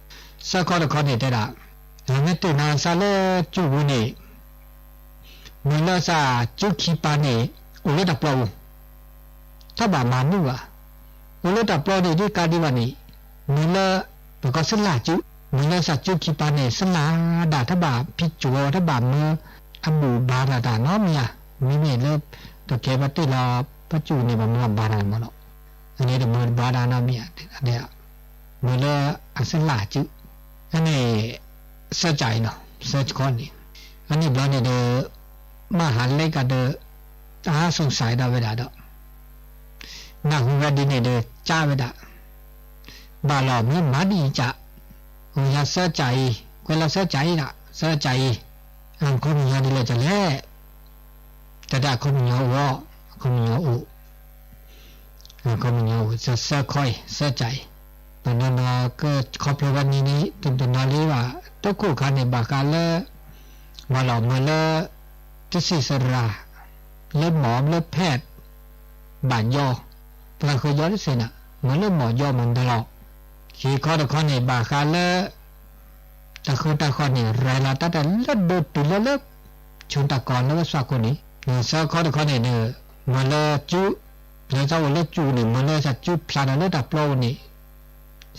စးခီတခီန့ၣ်တဲဒၣ် မ့ၢ်တုၤနၤစးလၢကၠူပူၤန့ၣ် မ့ၢ်လၢစးကၠူခံပၤန့ၣ် အိၣ်လၢတၢ်ပျီပူၤ တဘၣ်မၤမုာ်ဘၣ် အိၣ်လၢတၢ်ပျီန့ၣ် ဒ်ကးဒံးဘၣ်န့ၣ် မ့ၢ်လၢ ပကိးစလၢ်ကၠူ မ့ၢ်လၢစးကၠူခံပၤန့ၣ် စလၢ်ဒၣ်တဘၣ်ဖံးကၠိ တဘၣ်မၢ အဘူၣ်ဘါတၢ်တၢ်နီတမံၤဧါ မ့မ့ၢ်လၢ တကဲဘၣ်တ့ၢ်လီၤ ပကၠူန့ၣ် ပမၢဘါတၢ်န့ၣ်မးလီၤ အန့ၣ်တမၢဘါတၢ်နီတမံၤဧါ မ့ၢ်လၢအစလၢ်ကၠူ အန့ၣ် စၢကၠးအံၤနီၤ စၢကီန့ၣ် အန့ၣ်ဘျီန့ၣ်ဒီး မဟးလ့ၣ်ကဒီး တၢ်စူၣ်စဲးဒၣ်ဝဲဒၣ်ဒီး နၢ်ဟူဝဲဒ်န့ၣ်ဒီး ကးဝဲဒၣ် ဘၣ်လီၤမ့ၢ်မၤဒ်အံၤကး အိၣ်ယၤစၢကၠးအံၤ ကွဲးလီၤစၢကၠးအံၤဒၣ် စၢကၠးအံၤ အခီပညီဒ်လဲၣ်ကလဲၣ် တၢ်ဒၣ်အခီပညီအိၣ် အခီပညီအိၣ် အခီပညီအိၣ် စၢကီအံၤ စၢကၠးအံၤ ပနီၤနီၤကခီဖျိဝဲန့ၣ် တနီၤလံဘၣ် တိခိၣ်ခါန့ၣ် ဘၣ်ဃးလၢ ဘၣ်လီၤမၢလၢ တစံးစရၣ် လၢမီၢ်လၢဖဲး ဘၣ်ယီၤ, ပှၤဃုာ်ယီၤတစ့ၢ်နၤ, မ့ၢ်လၢမီၢ်ယီၤမၤနၤလီၤ. ခံခီတခီန့ၣ် ဘၣ်ဃးလၢ တၢ်ဃုတၢ်ဃီၣ်န့ၣ် ရဲၣ်လီၤတၢ်တလၢဒိၣ်တုၤလၢလၢ ဆိတၢ်ကီၢ်လၢဝဲစွးခိၣ်န့ၣ်, သၢခီတခီန့ၣ် မ့ၢ်လၢကၠူ, လၢသးအိၣ်လၢကၠူန့ၣ် မ့ၢ်လၢသးကၠူဖျါထီၣ်လၢတၢ်ပျီပူၤန့ၣ်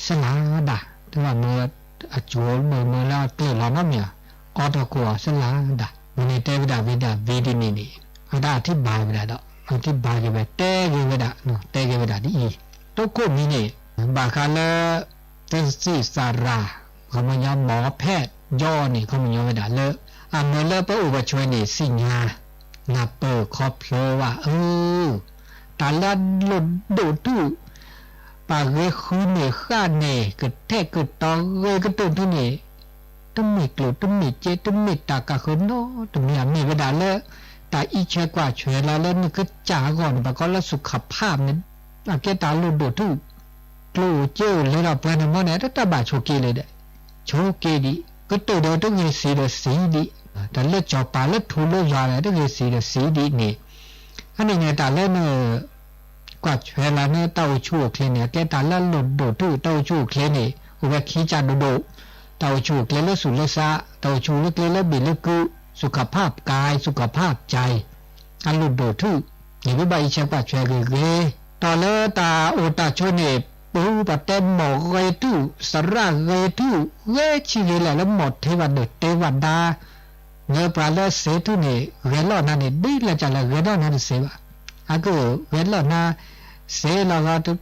စလၤဒၣ်, တဘၣ်မ့ၢ်အကၠိမ့ၢ်မ့ၢ်လၢအကျၢၢ်လီၤနီတမံၤဧါ, အီထီၣ်ခိၣ်အီၤစလၤဒၣ်. မ့ၢ်န့ၣ်တဲဝဲဒၣ်ဝံၤဒၣ်ဝံၤဒ်န့ၣ်န့ၣ် အတၢ်အထံၣ်ဘၣ်ဝဲဒၣ်ဒီး အထံၣ်ဘၣ်က့ၤဝဲ တဲက့ၤဝဲဒၣ်, တဲက့ၤဝဲဒၣ်ဒ်အံၤ, တိခိၣ်မံၤန့ၣ် ဘၣ်ဃးလၢ တစံၣ်သရၣ် ခီပညီမီၢ်ဖဲးယီၤန့ၣ် ခီပညီဝဲဒၣ်လၢ အမ့ၢ်လၢပအိၣ်ပဆိးန့ၣ် သ့ၣ်ညါ နၢ်ပၢၢ်ခီဖျိဘၣ်ဧၢ တၢ်လၢအလိၣ်ဒိၣ်တုၣ် ပှၤဂဲၤဃုန့ၢ်ဃာ်န့ၢ် ကထဲးကတီၤဂဲၤကတၢၢ်ထူန့ၣ် တမ့ၢ်ကျိၣ်တမ့ၢ်စ့တမ့ၢ်တၢ်ကၢ်ဃုာ်နီတမံၤဧါ, မ့ၢ်ဝဲဒၣ်လၢ တၢ်အံးဆဲးကွၢ်ဆဲးလီၤလၢနကစၢ်အဂီၢ်န့ၣ် ပကိးလၢ สุขภาพ န့ၣ် အကဲတၢ်လိၣ်ဒိၣ်ထူၣ်, ကျိၣ်အိၣ်စ့အိၣ်လဲၤဒီးပှၤန့ၣ်မ့ၢ်န့ၣ် တၢ်တဘၣ်ဆိးက့လၢၤဒီး ဆိးက့ဒံး, ကတၢၢ်ဒီးတဂ့ၤ စံးဒီးစံးဒံး, တၢ်လၢစီၤပၤလၢထူလၢယွၤဒီး တဂ့ၤ စံးဒီးစံးဒံးန့ၣ်, အန့ၣ်န့ၣ် တၢ်လၢန ကွၢ်ဆှဲလီၤန့ၣ် တၢ်အိၣ်ဆူၣ်အိၣ်ချ့န့ၣ် အကဲတၢ်လၢအလိၣ်ဒိၣ်ထူၣ်, တၢ်အိၣ်ဆူၣ်အိၣ်ချ့န့ၣ် အိၣ်ဝဲခံကၢ်ဒိၣ်ဒိၣ်, တၢ်အိၣ်ဆူၣ်အိၣ်ချ့လၢသူၣ်လၢသး, တၢ်အိၣ်ဆူၣ်အိၣ်ချ့လၢဘ့ၣ်လၢကု, สุขภาพกาย สุขภาพใจ အလိၣ်ဒိၣ်ထူၣ်, န့ၣ်ပဘၣ်အံးဆဲးကွၢ်ဆှဲဂ့ၤဂ့ၤ, တၢ်လၢတၢ်အိၣ်တၢ်ဆိးန့ၣ် ပပတဲမီၢ်ဂဲၤထူၣ်, သရၣ်ဂဲၤထူၣ်, ဂဲၤဆံးဂ့ၤလဲၣ်လၢမီၢ်ထ့ဘၣ်ဒိၣ်တဲဘၣ်ဒါ လၢပှၤလၢစဲးထူၣ်န့ၣ် ဂဲၤလီၢ်နၤန့ၣ် ဒ်လဲၣ်ကလဲၣ် ဂဲၤလီၢ်နၤတစဲးဘၣ်, အကဂဲၤလီၢ်နၤ စဲးလီၤဂီၤ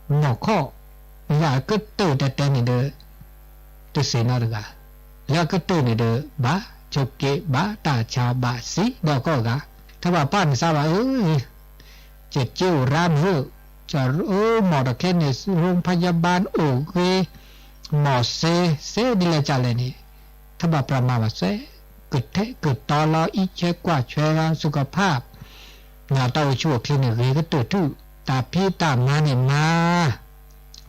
မီၢ်ခီၣ်, မ့ၢ်လၢအကတၢၢ်တဲတဲန့ၣ်ဒီး တစဲးနီတဂၤ, လၢအကတၢၢ်န့ၣ်ဒီး ဘၣ်ဆိးက့ ဘၣ်တၢ်ဆါ ဘၣ်စံးဒီးကိးဂၤ, တဘၣ်ပာ်နသးဘၣ်ဧၢ ကက့အိၣ်ရါမုၢ်, ကအိၣ်မီၢ်တၢ်ခဲန့ၣ် โรงพยาบาล အိၣ်ဂ့ၤ, မီၢ်စဲး စဲးဒ်လဲၣ်ကလဲၣ်န့ၣ်, တဘၣ်ပြးမၤဘၣ်စဲး, ကထဲးကတီၤလီၤ အံးဆဲးကွၢ်ဆှဲလီၤ สุขภาพ, တၢ်အိၣ်ဆူၣ်အိၣ်ချ့န့ၣ် ဂ့ၤကတၢၢ်ထူၣ်, တၢ်ဖံးတၢ်မၤန့ၣ်မၤ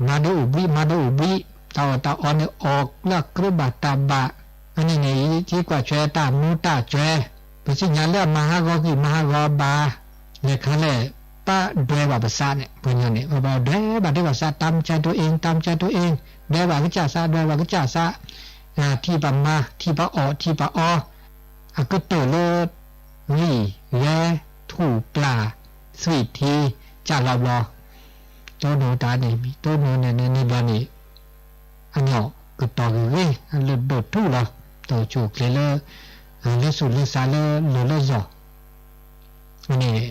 မၤဒီးအိၣ်ဘှံး မၤဒီးအိၣ်ဘှံး, တၢ်အီၣ်တၢ်အီန့ၣ် အီၣ်လၢအကြၢးဘၣ်တၢ်ဘၣ်, အန့ၣ်န့ၣ် ယကွၢ်ဆှဲတၢ်မူတၢ်စဲး, ပသ့ၣ်ညါလၢအမၤဟးဂီၤဂံၢ်မၤဟးဂီၤဘါ, လဲၤခါလဲၣ်, ပဒွဲဘၣ်ပသးန့ၣ် ပှၤကညီန့ၣ် ပဒွဲဘၣ်ဒဲဘၣ်သး တၢ်မူကၠဲးတအိၣ်အ့ၣ် တၢ်မူကၠဲးတအိၣ်အ့ၣ်, ဒွဲဘၣ်ကစၢ်သး ဒွဲဘၣ်ကစၢ်သး, ထံၣ်ပမၤ ထံၣ်ပအီၣ် ထံၣ်ပအီ, အကတၢၢ်လၢ ဂံၢ်ယဲ ထူၣ်ပျၢ် သွံၣ်ထံ ကၢ်လီၤဘျီ, တိၢ်နီၣ်တၢ်န့ၣ် တိၢ်နီၣ်န့ၣ်န့ၣ်ဘျီန့ၣ်, အညီၣ်ကတီၤဂ့ၤဂ့ၤ အလိၣ်ဒိၣ်ထူၣ်လီၤ, တၢ်အိၣ်ဆူၣ်အိၣ်ချ့လၢ လၢသူၣ်လၢသးလၢလီၤလၢယီၤ, န့ၣ်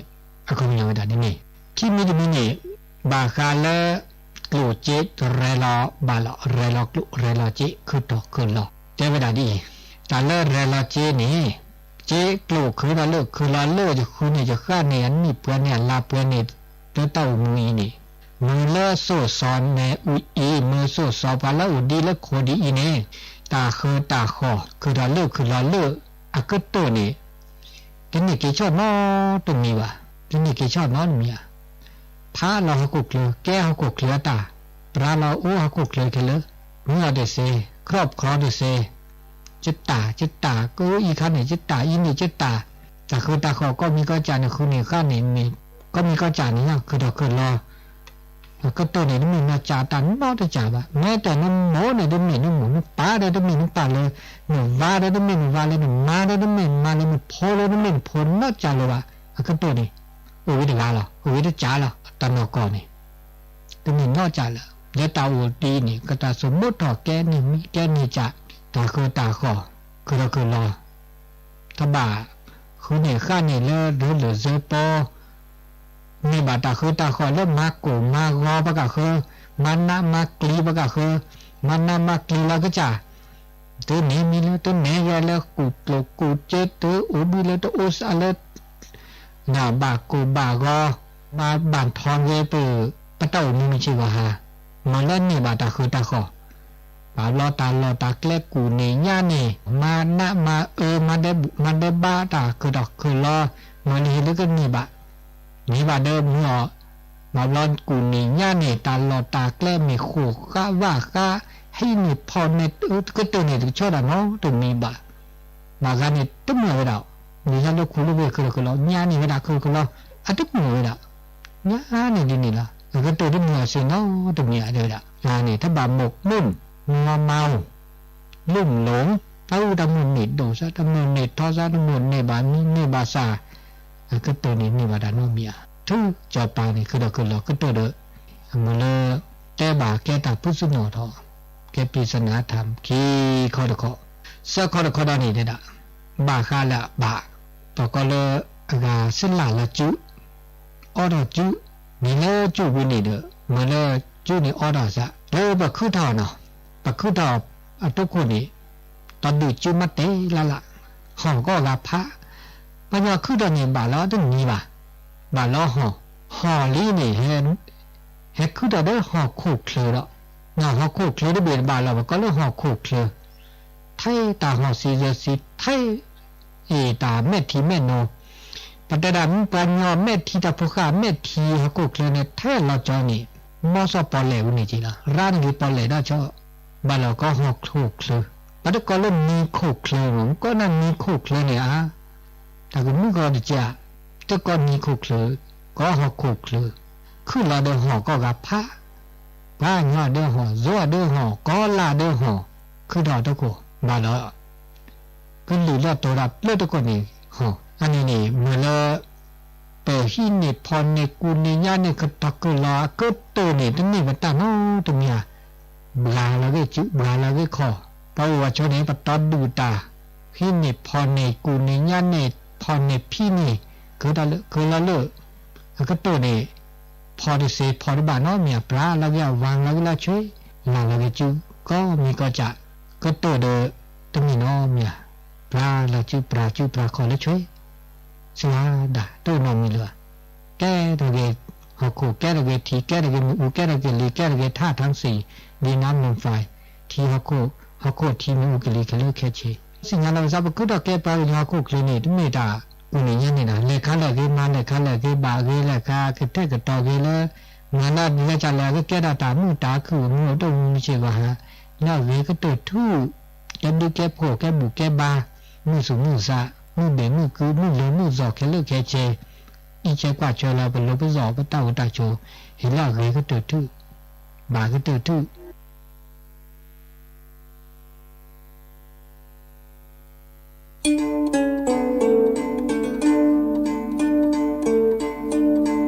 အခီပညီဝဲဒၣ်ဒ်န့ၣ်, ခံမံၤတမံၤန့ၣ် ဘၣ်ဃးလၢ ကျိၣ်စ့တရဲလီၤဘၣ်လီၤ ရဲလီၤကျိၣ် ရဲလီၤစ့ ခုၣ်ထီၣ်ခုၣ်လီၤ တဲဝဲဒၣ်ဒ်အံၤ, တၢ်လၢရဲလီၤစ့န့ၣ်, စ့ကျိၣ်ခုၣ်ထီၣ်လၢခုၣ်လီၤလၢ ယဃုန့ၢ်ယဃၣ်န့ၢ် အနံၣ်ပှဲၤန့ၢ် အလါပှဲၤန့ၢ် လၢတၢ်အိၣ်မူအံၤန့ၣ်, မ့ၢ်လၢစိၣ်စီၤနဲၣ်အူအံၤ မ့ၢ်စိၣ်စီၤပှၤလၢအိၣ်ဒံးလၢခိၣ်ဒံးအံၤန့ၣ်, တၢ်ဃုတၢ်ဃီၣ် ခုၣ်ထီၣ်လၢခုၣ်လီၤလၢ အကတၢၢ်န့ၣ် တန့ၢ်က့ၤဆီၣ်နီတမံၤဘၣ်, တန့ၢ်က့ၤဆီၣ်နီတမံၤဧါ, ဖးလီၤဟီၣ်ခိၣ်ချၢ ကဲဟီၣ်ခိၣ်ချၢအတၢ်, ပြးလီၤအိၣ်ဟီၣ်ခိၣ်ချၢခဲလၢာ်, မ့ၢ်အီၤတစ့, ခရီၣ်ခီတစ့, ကတၢ် ကတၢ် ကအုအံၤခါန့ၣ် ကတၢ်အံၤန့ၣ် ကတၢ်, တၢ်ဃုတၢ်ဃီၣ် ကီၢ်မံၤကီၢ်စၢ်န့ၣ် ဃုန့ၢ်ဃၣ်န့ၢ်မ့ၢ်, ကီၢ်မံၤကီၢ်စၢ်န့ၣ် ခုၣ်ထီၣ်ခုၣ်လီၤ အကတၢၢ်န့ၣ် တမ့ၢ်နီၢ်ကၠးတၢ်နီတကၠးဘၣ်, မ့ၢ်တဲနမိၢ်န့ၣ် တမ့ၢ်နမိၢ်, နပၢ်ဒီး တမ့ၢ်နပၢ်လၢ, နဝၤဒီး တမ့ၢ်နဝၤလၢ, နမါဒီး တမ့ၢ်နမါလၢ, နဖိလၢတမ့ၢ်နဖိနီၢ်ကၠးလၢၤဘၣ်, အကတၢၢ်န့ၣ် အိၣ်ဝဲတဂၤလီၤ, အိၣ်ဝဲတကၠးလီၤ, တၢ်နီၢ်ကီၢ်န့ၣ် တမ့ၢ်နီၢ်ကၠးလၢၤ, လၢတၢ်အိၣ်ဒ်အံၤန့ၣ် ကတၢၢ်ဆိမိၣ်ထီၣ်ကဲန့ၢ်မံၤကဲန့ၢ်ကၠး, တၢ်ဃုတၢ်ဃီၣ် ခုၣ်ထီၣ်ခုၣ်လီၤ တဘၣ်ဃုန့ၢ်ဃၣ်န့ၢ်လၢ ရ့လိာ်စၢၤပီ, န့ၢ်ဘၣ်တၢ်ဃုတၢ်ဃီၣ်လၢမၤကိၢ်မၤဂီၤပှၤကဃၢ, မၤနးမၤကျံၤပှၤကစၢ်, တန့ၢ်မံၤလၢ တန့ၢ်ဂဲၤလၢ ကူၣ်ကျိၣ်ကူၣ်စ့ တအိၣ်ဘှံးလၢ တအိၣ်စးလၢ ဘၣ်ကိၢ်ဘၣ်ဂီၤ, မၤဘၣ်ထီဂဲၤပ ပတၢ်အိၣ်မူမုၢ်ဆ့ၣ်ဂီၤဟါ, မ့ၢ်လၢန့ၢ်ဘၣ်တၢ်ဃုတၢ်ဃီၣ်, ဘၣ်ဘျီတၢ်လီၢ်တၢ်ကျဲကူၣ်န့ၢ်ညါန့ၢ်, မၤနးမၤအၢ မၤဒဲးဘးတၢ်ခုၣ်ထီၣ်ခုၣ်လီၤ, မ့ၢ်လၢဟ့ၣ်လၢကန့ၢ်ဘၣ်, န့ၢ်ဘၣ်ဒီးမုၢ်အီၤ, ဘၣ်ဘျီကူၣ်န့ၢ်ညါန့ၢ် တၢ်လီၢ်တၢ်ကျဲမ့ၢ်ဃိၣ်ဃးဝးဃး, ဟံးန့ၢ်ဖီၣ်န့ၢ် ကတၢၢ်န့ၢ်တကဆီဒၣ်နီတမံၤဘၣ်, ဘၣ်ဂၤန့ၣ်တမုာ်ဝဲဒၣ် မ့ၢ်လၢခိၣ်လၢဝ့ၢ်ခုၣ်လီၤခုၣ်လီၤ ညါန့ၢ်ဝဲဒၣ်ခုၣ်လီၤခုၣ်လီၤ အတမုာ်ဝဲဒၣ် ညါန့ၢ်ဒ်န့ၣ်လီၤ. အကတၢၢ်တမုာ်အီၤစ့ၢ်နီတမံၤဧါ တဲဝဲဒၣ် န့ၣ် တဘၣ်မိၣ်မိၣ် မီမါဧိၤ လိၣ်လိၤ တၢ်အုၣ်တၢ်မိၣ်န့ၢ်ဒိၣ်စး တၢ်မိၣ်န့ၢ်ထီစး တၢ်မိၣ်န့ၢ်ဘၣ်မံၤန့ၢ်ဘၣ်စၢ် အကတၢၢ်န့ၣ်န့ၢ်ဘၣ်တၢ်နီတမံၤဧါ. ထုကၠီၤပၤန့ၣ် ခုၣ်လီၤခုၣ်လီၤကတၢၢ်ဒီး အမ့ၢ်လၢ တဲဘၣ်ကဲတၢ်ဖုစနီၣ်ထီၣ် ကဲပံစနါထၣ်ခံခီတခီ, သၢခီတခီဒီးန့ၣ်တဲဒၣ် ဘၣ်ဃးလၢအဘၣ် ပှၤကိးလၢအဂၤစ့လၢ်လၢစု အီထီၣ်စု, မ့ၢ်လၢစုဝံၤန့ၣ်ဒီး မ့ၢ်လၢစုန့ၣ်အီထီၣ်စး ဒီးပခုထီၣ်နီၤ, ပခုထီၣ်အတီခိၣ်န့ၣ် တီဒုးစုမ့ၢ်တဲလၢ်လၢ်, ဟီၣ်ကီၢ်ဂၤဖး, ပှၤညီခုထီၣ်န့ၣ်ဘၣ်လီၤတနံၤဘၣ်, ဘၣ်လီၤဟီၣ်, ဟီၣ်လံန့ၣ် ဟဲခုထီၣ်ဒီးဟီၣ်ခိၣ်ချၢဒီး, ဟီၣ်ခိၣ်ချၢတဘ့ၣ်တဘၣ်လီၤ ပကိးလၢဟီၣ်ခိၣ်ချၢ, ထဲတၢ်ဟီၣ်စံးစၢၤစံး ထဲ အ့ၣ်တၢ်မဲာ်ထံမဲာ်နိ, ပတဲဒၣ်မ့ၢ်ပှၤညီမဲာ်ထံတၢ်ဖိဃၢ်မဲာ်ထံဟီၣ်ခိၣ်ချၢန့ၣ် ထဲလီၤကၠီန့ၣ်, မီၤစိၣ်ပီၣ်လဲၣ်ဝဲန့ၣ်က့လီၤ ရါန့ၣ်က့ၤပီၣ်လဲၣ်ဒၣ်ဆီ, ဘၣ်လီၤကီဟီၣ်ခိၣ်ချၢ, ပတကိးလၢနံၤခိၣ်ချၢမ့ၢ် ကိးနၤနံၤခိၣ်ချၢန့ၣ်ဧါ, တၢ်ကမုၣ်ကီးတကး, တကိးနံၤခိၣ်ချၢ, ကီဟီၣ်ခိၣ်ချၢ, ခုၣ်လီၤဒီးဟီၣ်ကီၢ်ဂၤဖး, ပှၤညီဒီးဟီၣ် ယိၤဒီးဟီၣ် ကီၤလါဒီးဟီၣ်, ခုထီၣ်တခိၣ် ဘၣ်လီၤ ကလုာ်လၢတိၤတၢ်ပျၢတခိၣ်န့ၣ်, အန့ၣ်န့ၣ် မ့ၢ်လၢ ပဟံးန့ၢ်ဖီၣ်န့ၢ်ကူၣ်န့ၢ်ညါန့ၢ်ကတီၢ်ကလီၤအကတၢၢ်န့ၣ် တမ့ၢ်ပတၢ်နီတမံၤဧါ, ဘှါလီၤဂ့ၢ်စု ဘှါလီၤဂ့ၢ်ခီၣ်, ပှၤအိၣ်ဝဲဆိန့ၣ် ပတီၢ်ဒုၣ်တၢ် ဟံးန့ၢ်ဖီၣ်န့ၢ်ကူၣ်န့ၢ်ညါန့ၢ် ဖီၣ်န့ၢ်ဖံးန့ၢ် ကတၢၢ်လၢ ကလီၤလၢ အကတၢၢ်န့ၣ် ဖီၣ်တစ့းဖီၣ်တဘၣ်နီတမံၤဧါ, ဘှါလီၤဂ့ၢ်အဝါလီၤဂ့ၢ်လၢဆွ့, လၢ်လီၤဂ့ၢ်စု ကီမံၤကီၢ်စး, ကတၢၢ်ဒီး တမ့ၢ်နီတမံၤဧါ, ဘှါလီၤစုဘှါခီၣ်လၢဆွ့, စှၤဒၣ် တအိၣ်နီတမံၤလၢၤဘၣ်, ကဲထီၣ်က့ၤဟီၣ်ခိၣ် ကဲထီၣ်က့ၤထံ ကဲထီၣ်က့ၤမ့ၣ်အူ ကဲထီၣ်က့ၤလံ ကဲထီၣ်က့ၤထၣ်ထၣ်စံၣ် ဒံနါမုၣ်ဖၣ်, ထံဟီၣ်ခိၣ် ဟီၣ်ခိၣ်ထံမ့ၣ်အူကလံၤခဲလၢာ်ခဲဆ့, စံၣ်ညီၣ်လီၤကစၢ် ပခုထီၣ်ကဲပှၤကညီဟီၣ်ခိၣ်ချၢန့ၣ် တမ့ၢ်တၢ်ကူၣ်န့ၢ်ညါန့ၣ်ဒီး လဲၤခါလဲၣ်ဂ့ၤ မၤလဲၣ်ခါလဲၣ်ဂ့ၤ ဘၣ်ဂ့ၤလဲၣ်ခါ ကထဲကတီၤဂ့ၤလၢ မၤလၢဒ်လဲၣ်ကလဲၣ် ကကဲထီၣ်တၢ်မုာ်တၢ်ခုၣ်အမူး အတၢ်မုာ်မုာ်ဆ့ၣ်ဂီၤဟါ လၢအဂ့ၤကတၢၢ်ထူၣ် ကဲဘျုးကဲဖှိၣ် ကဲဘူၣ်ကဲဘါ မုၢ်သူၣ်မုၢ်သး မုၢ်ဘဲၣ်မုၢ်ကု မုၢ်လၢမုၢ်သီခဲလၢာ်ခဲဆ့ အံးဆဲကွၢ်ဆၢလၢပလိၤပသီၣ်ပတၢ်အိၣ်တၢ်ဆိး ဟ့ၣ်လၢအဂ့ၤကတၢၢ်ထူၣ် ဘၣ်ကတၢၢ်ထူၣ်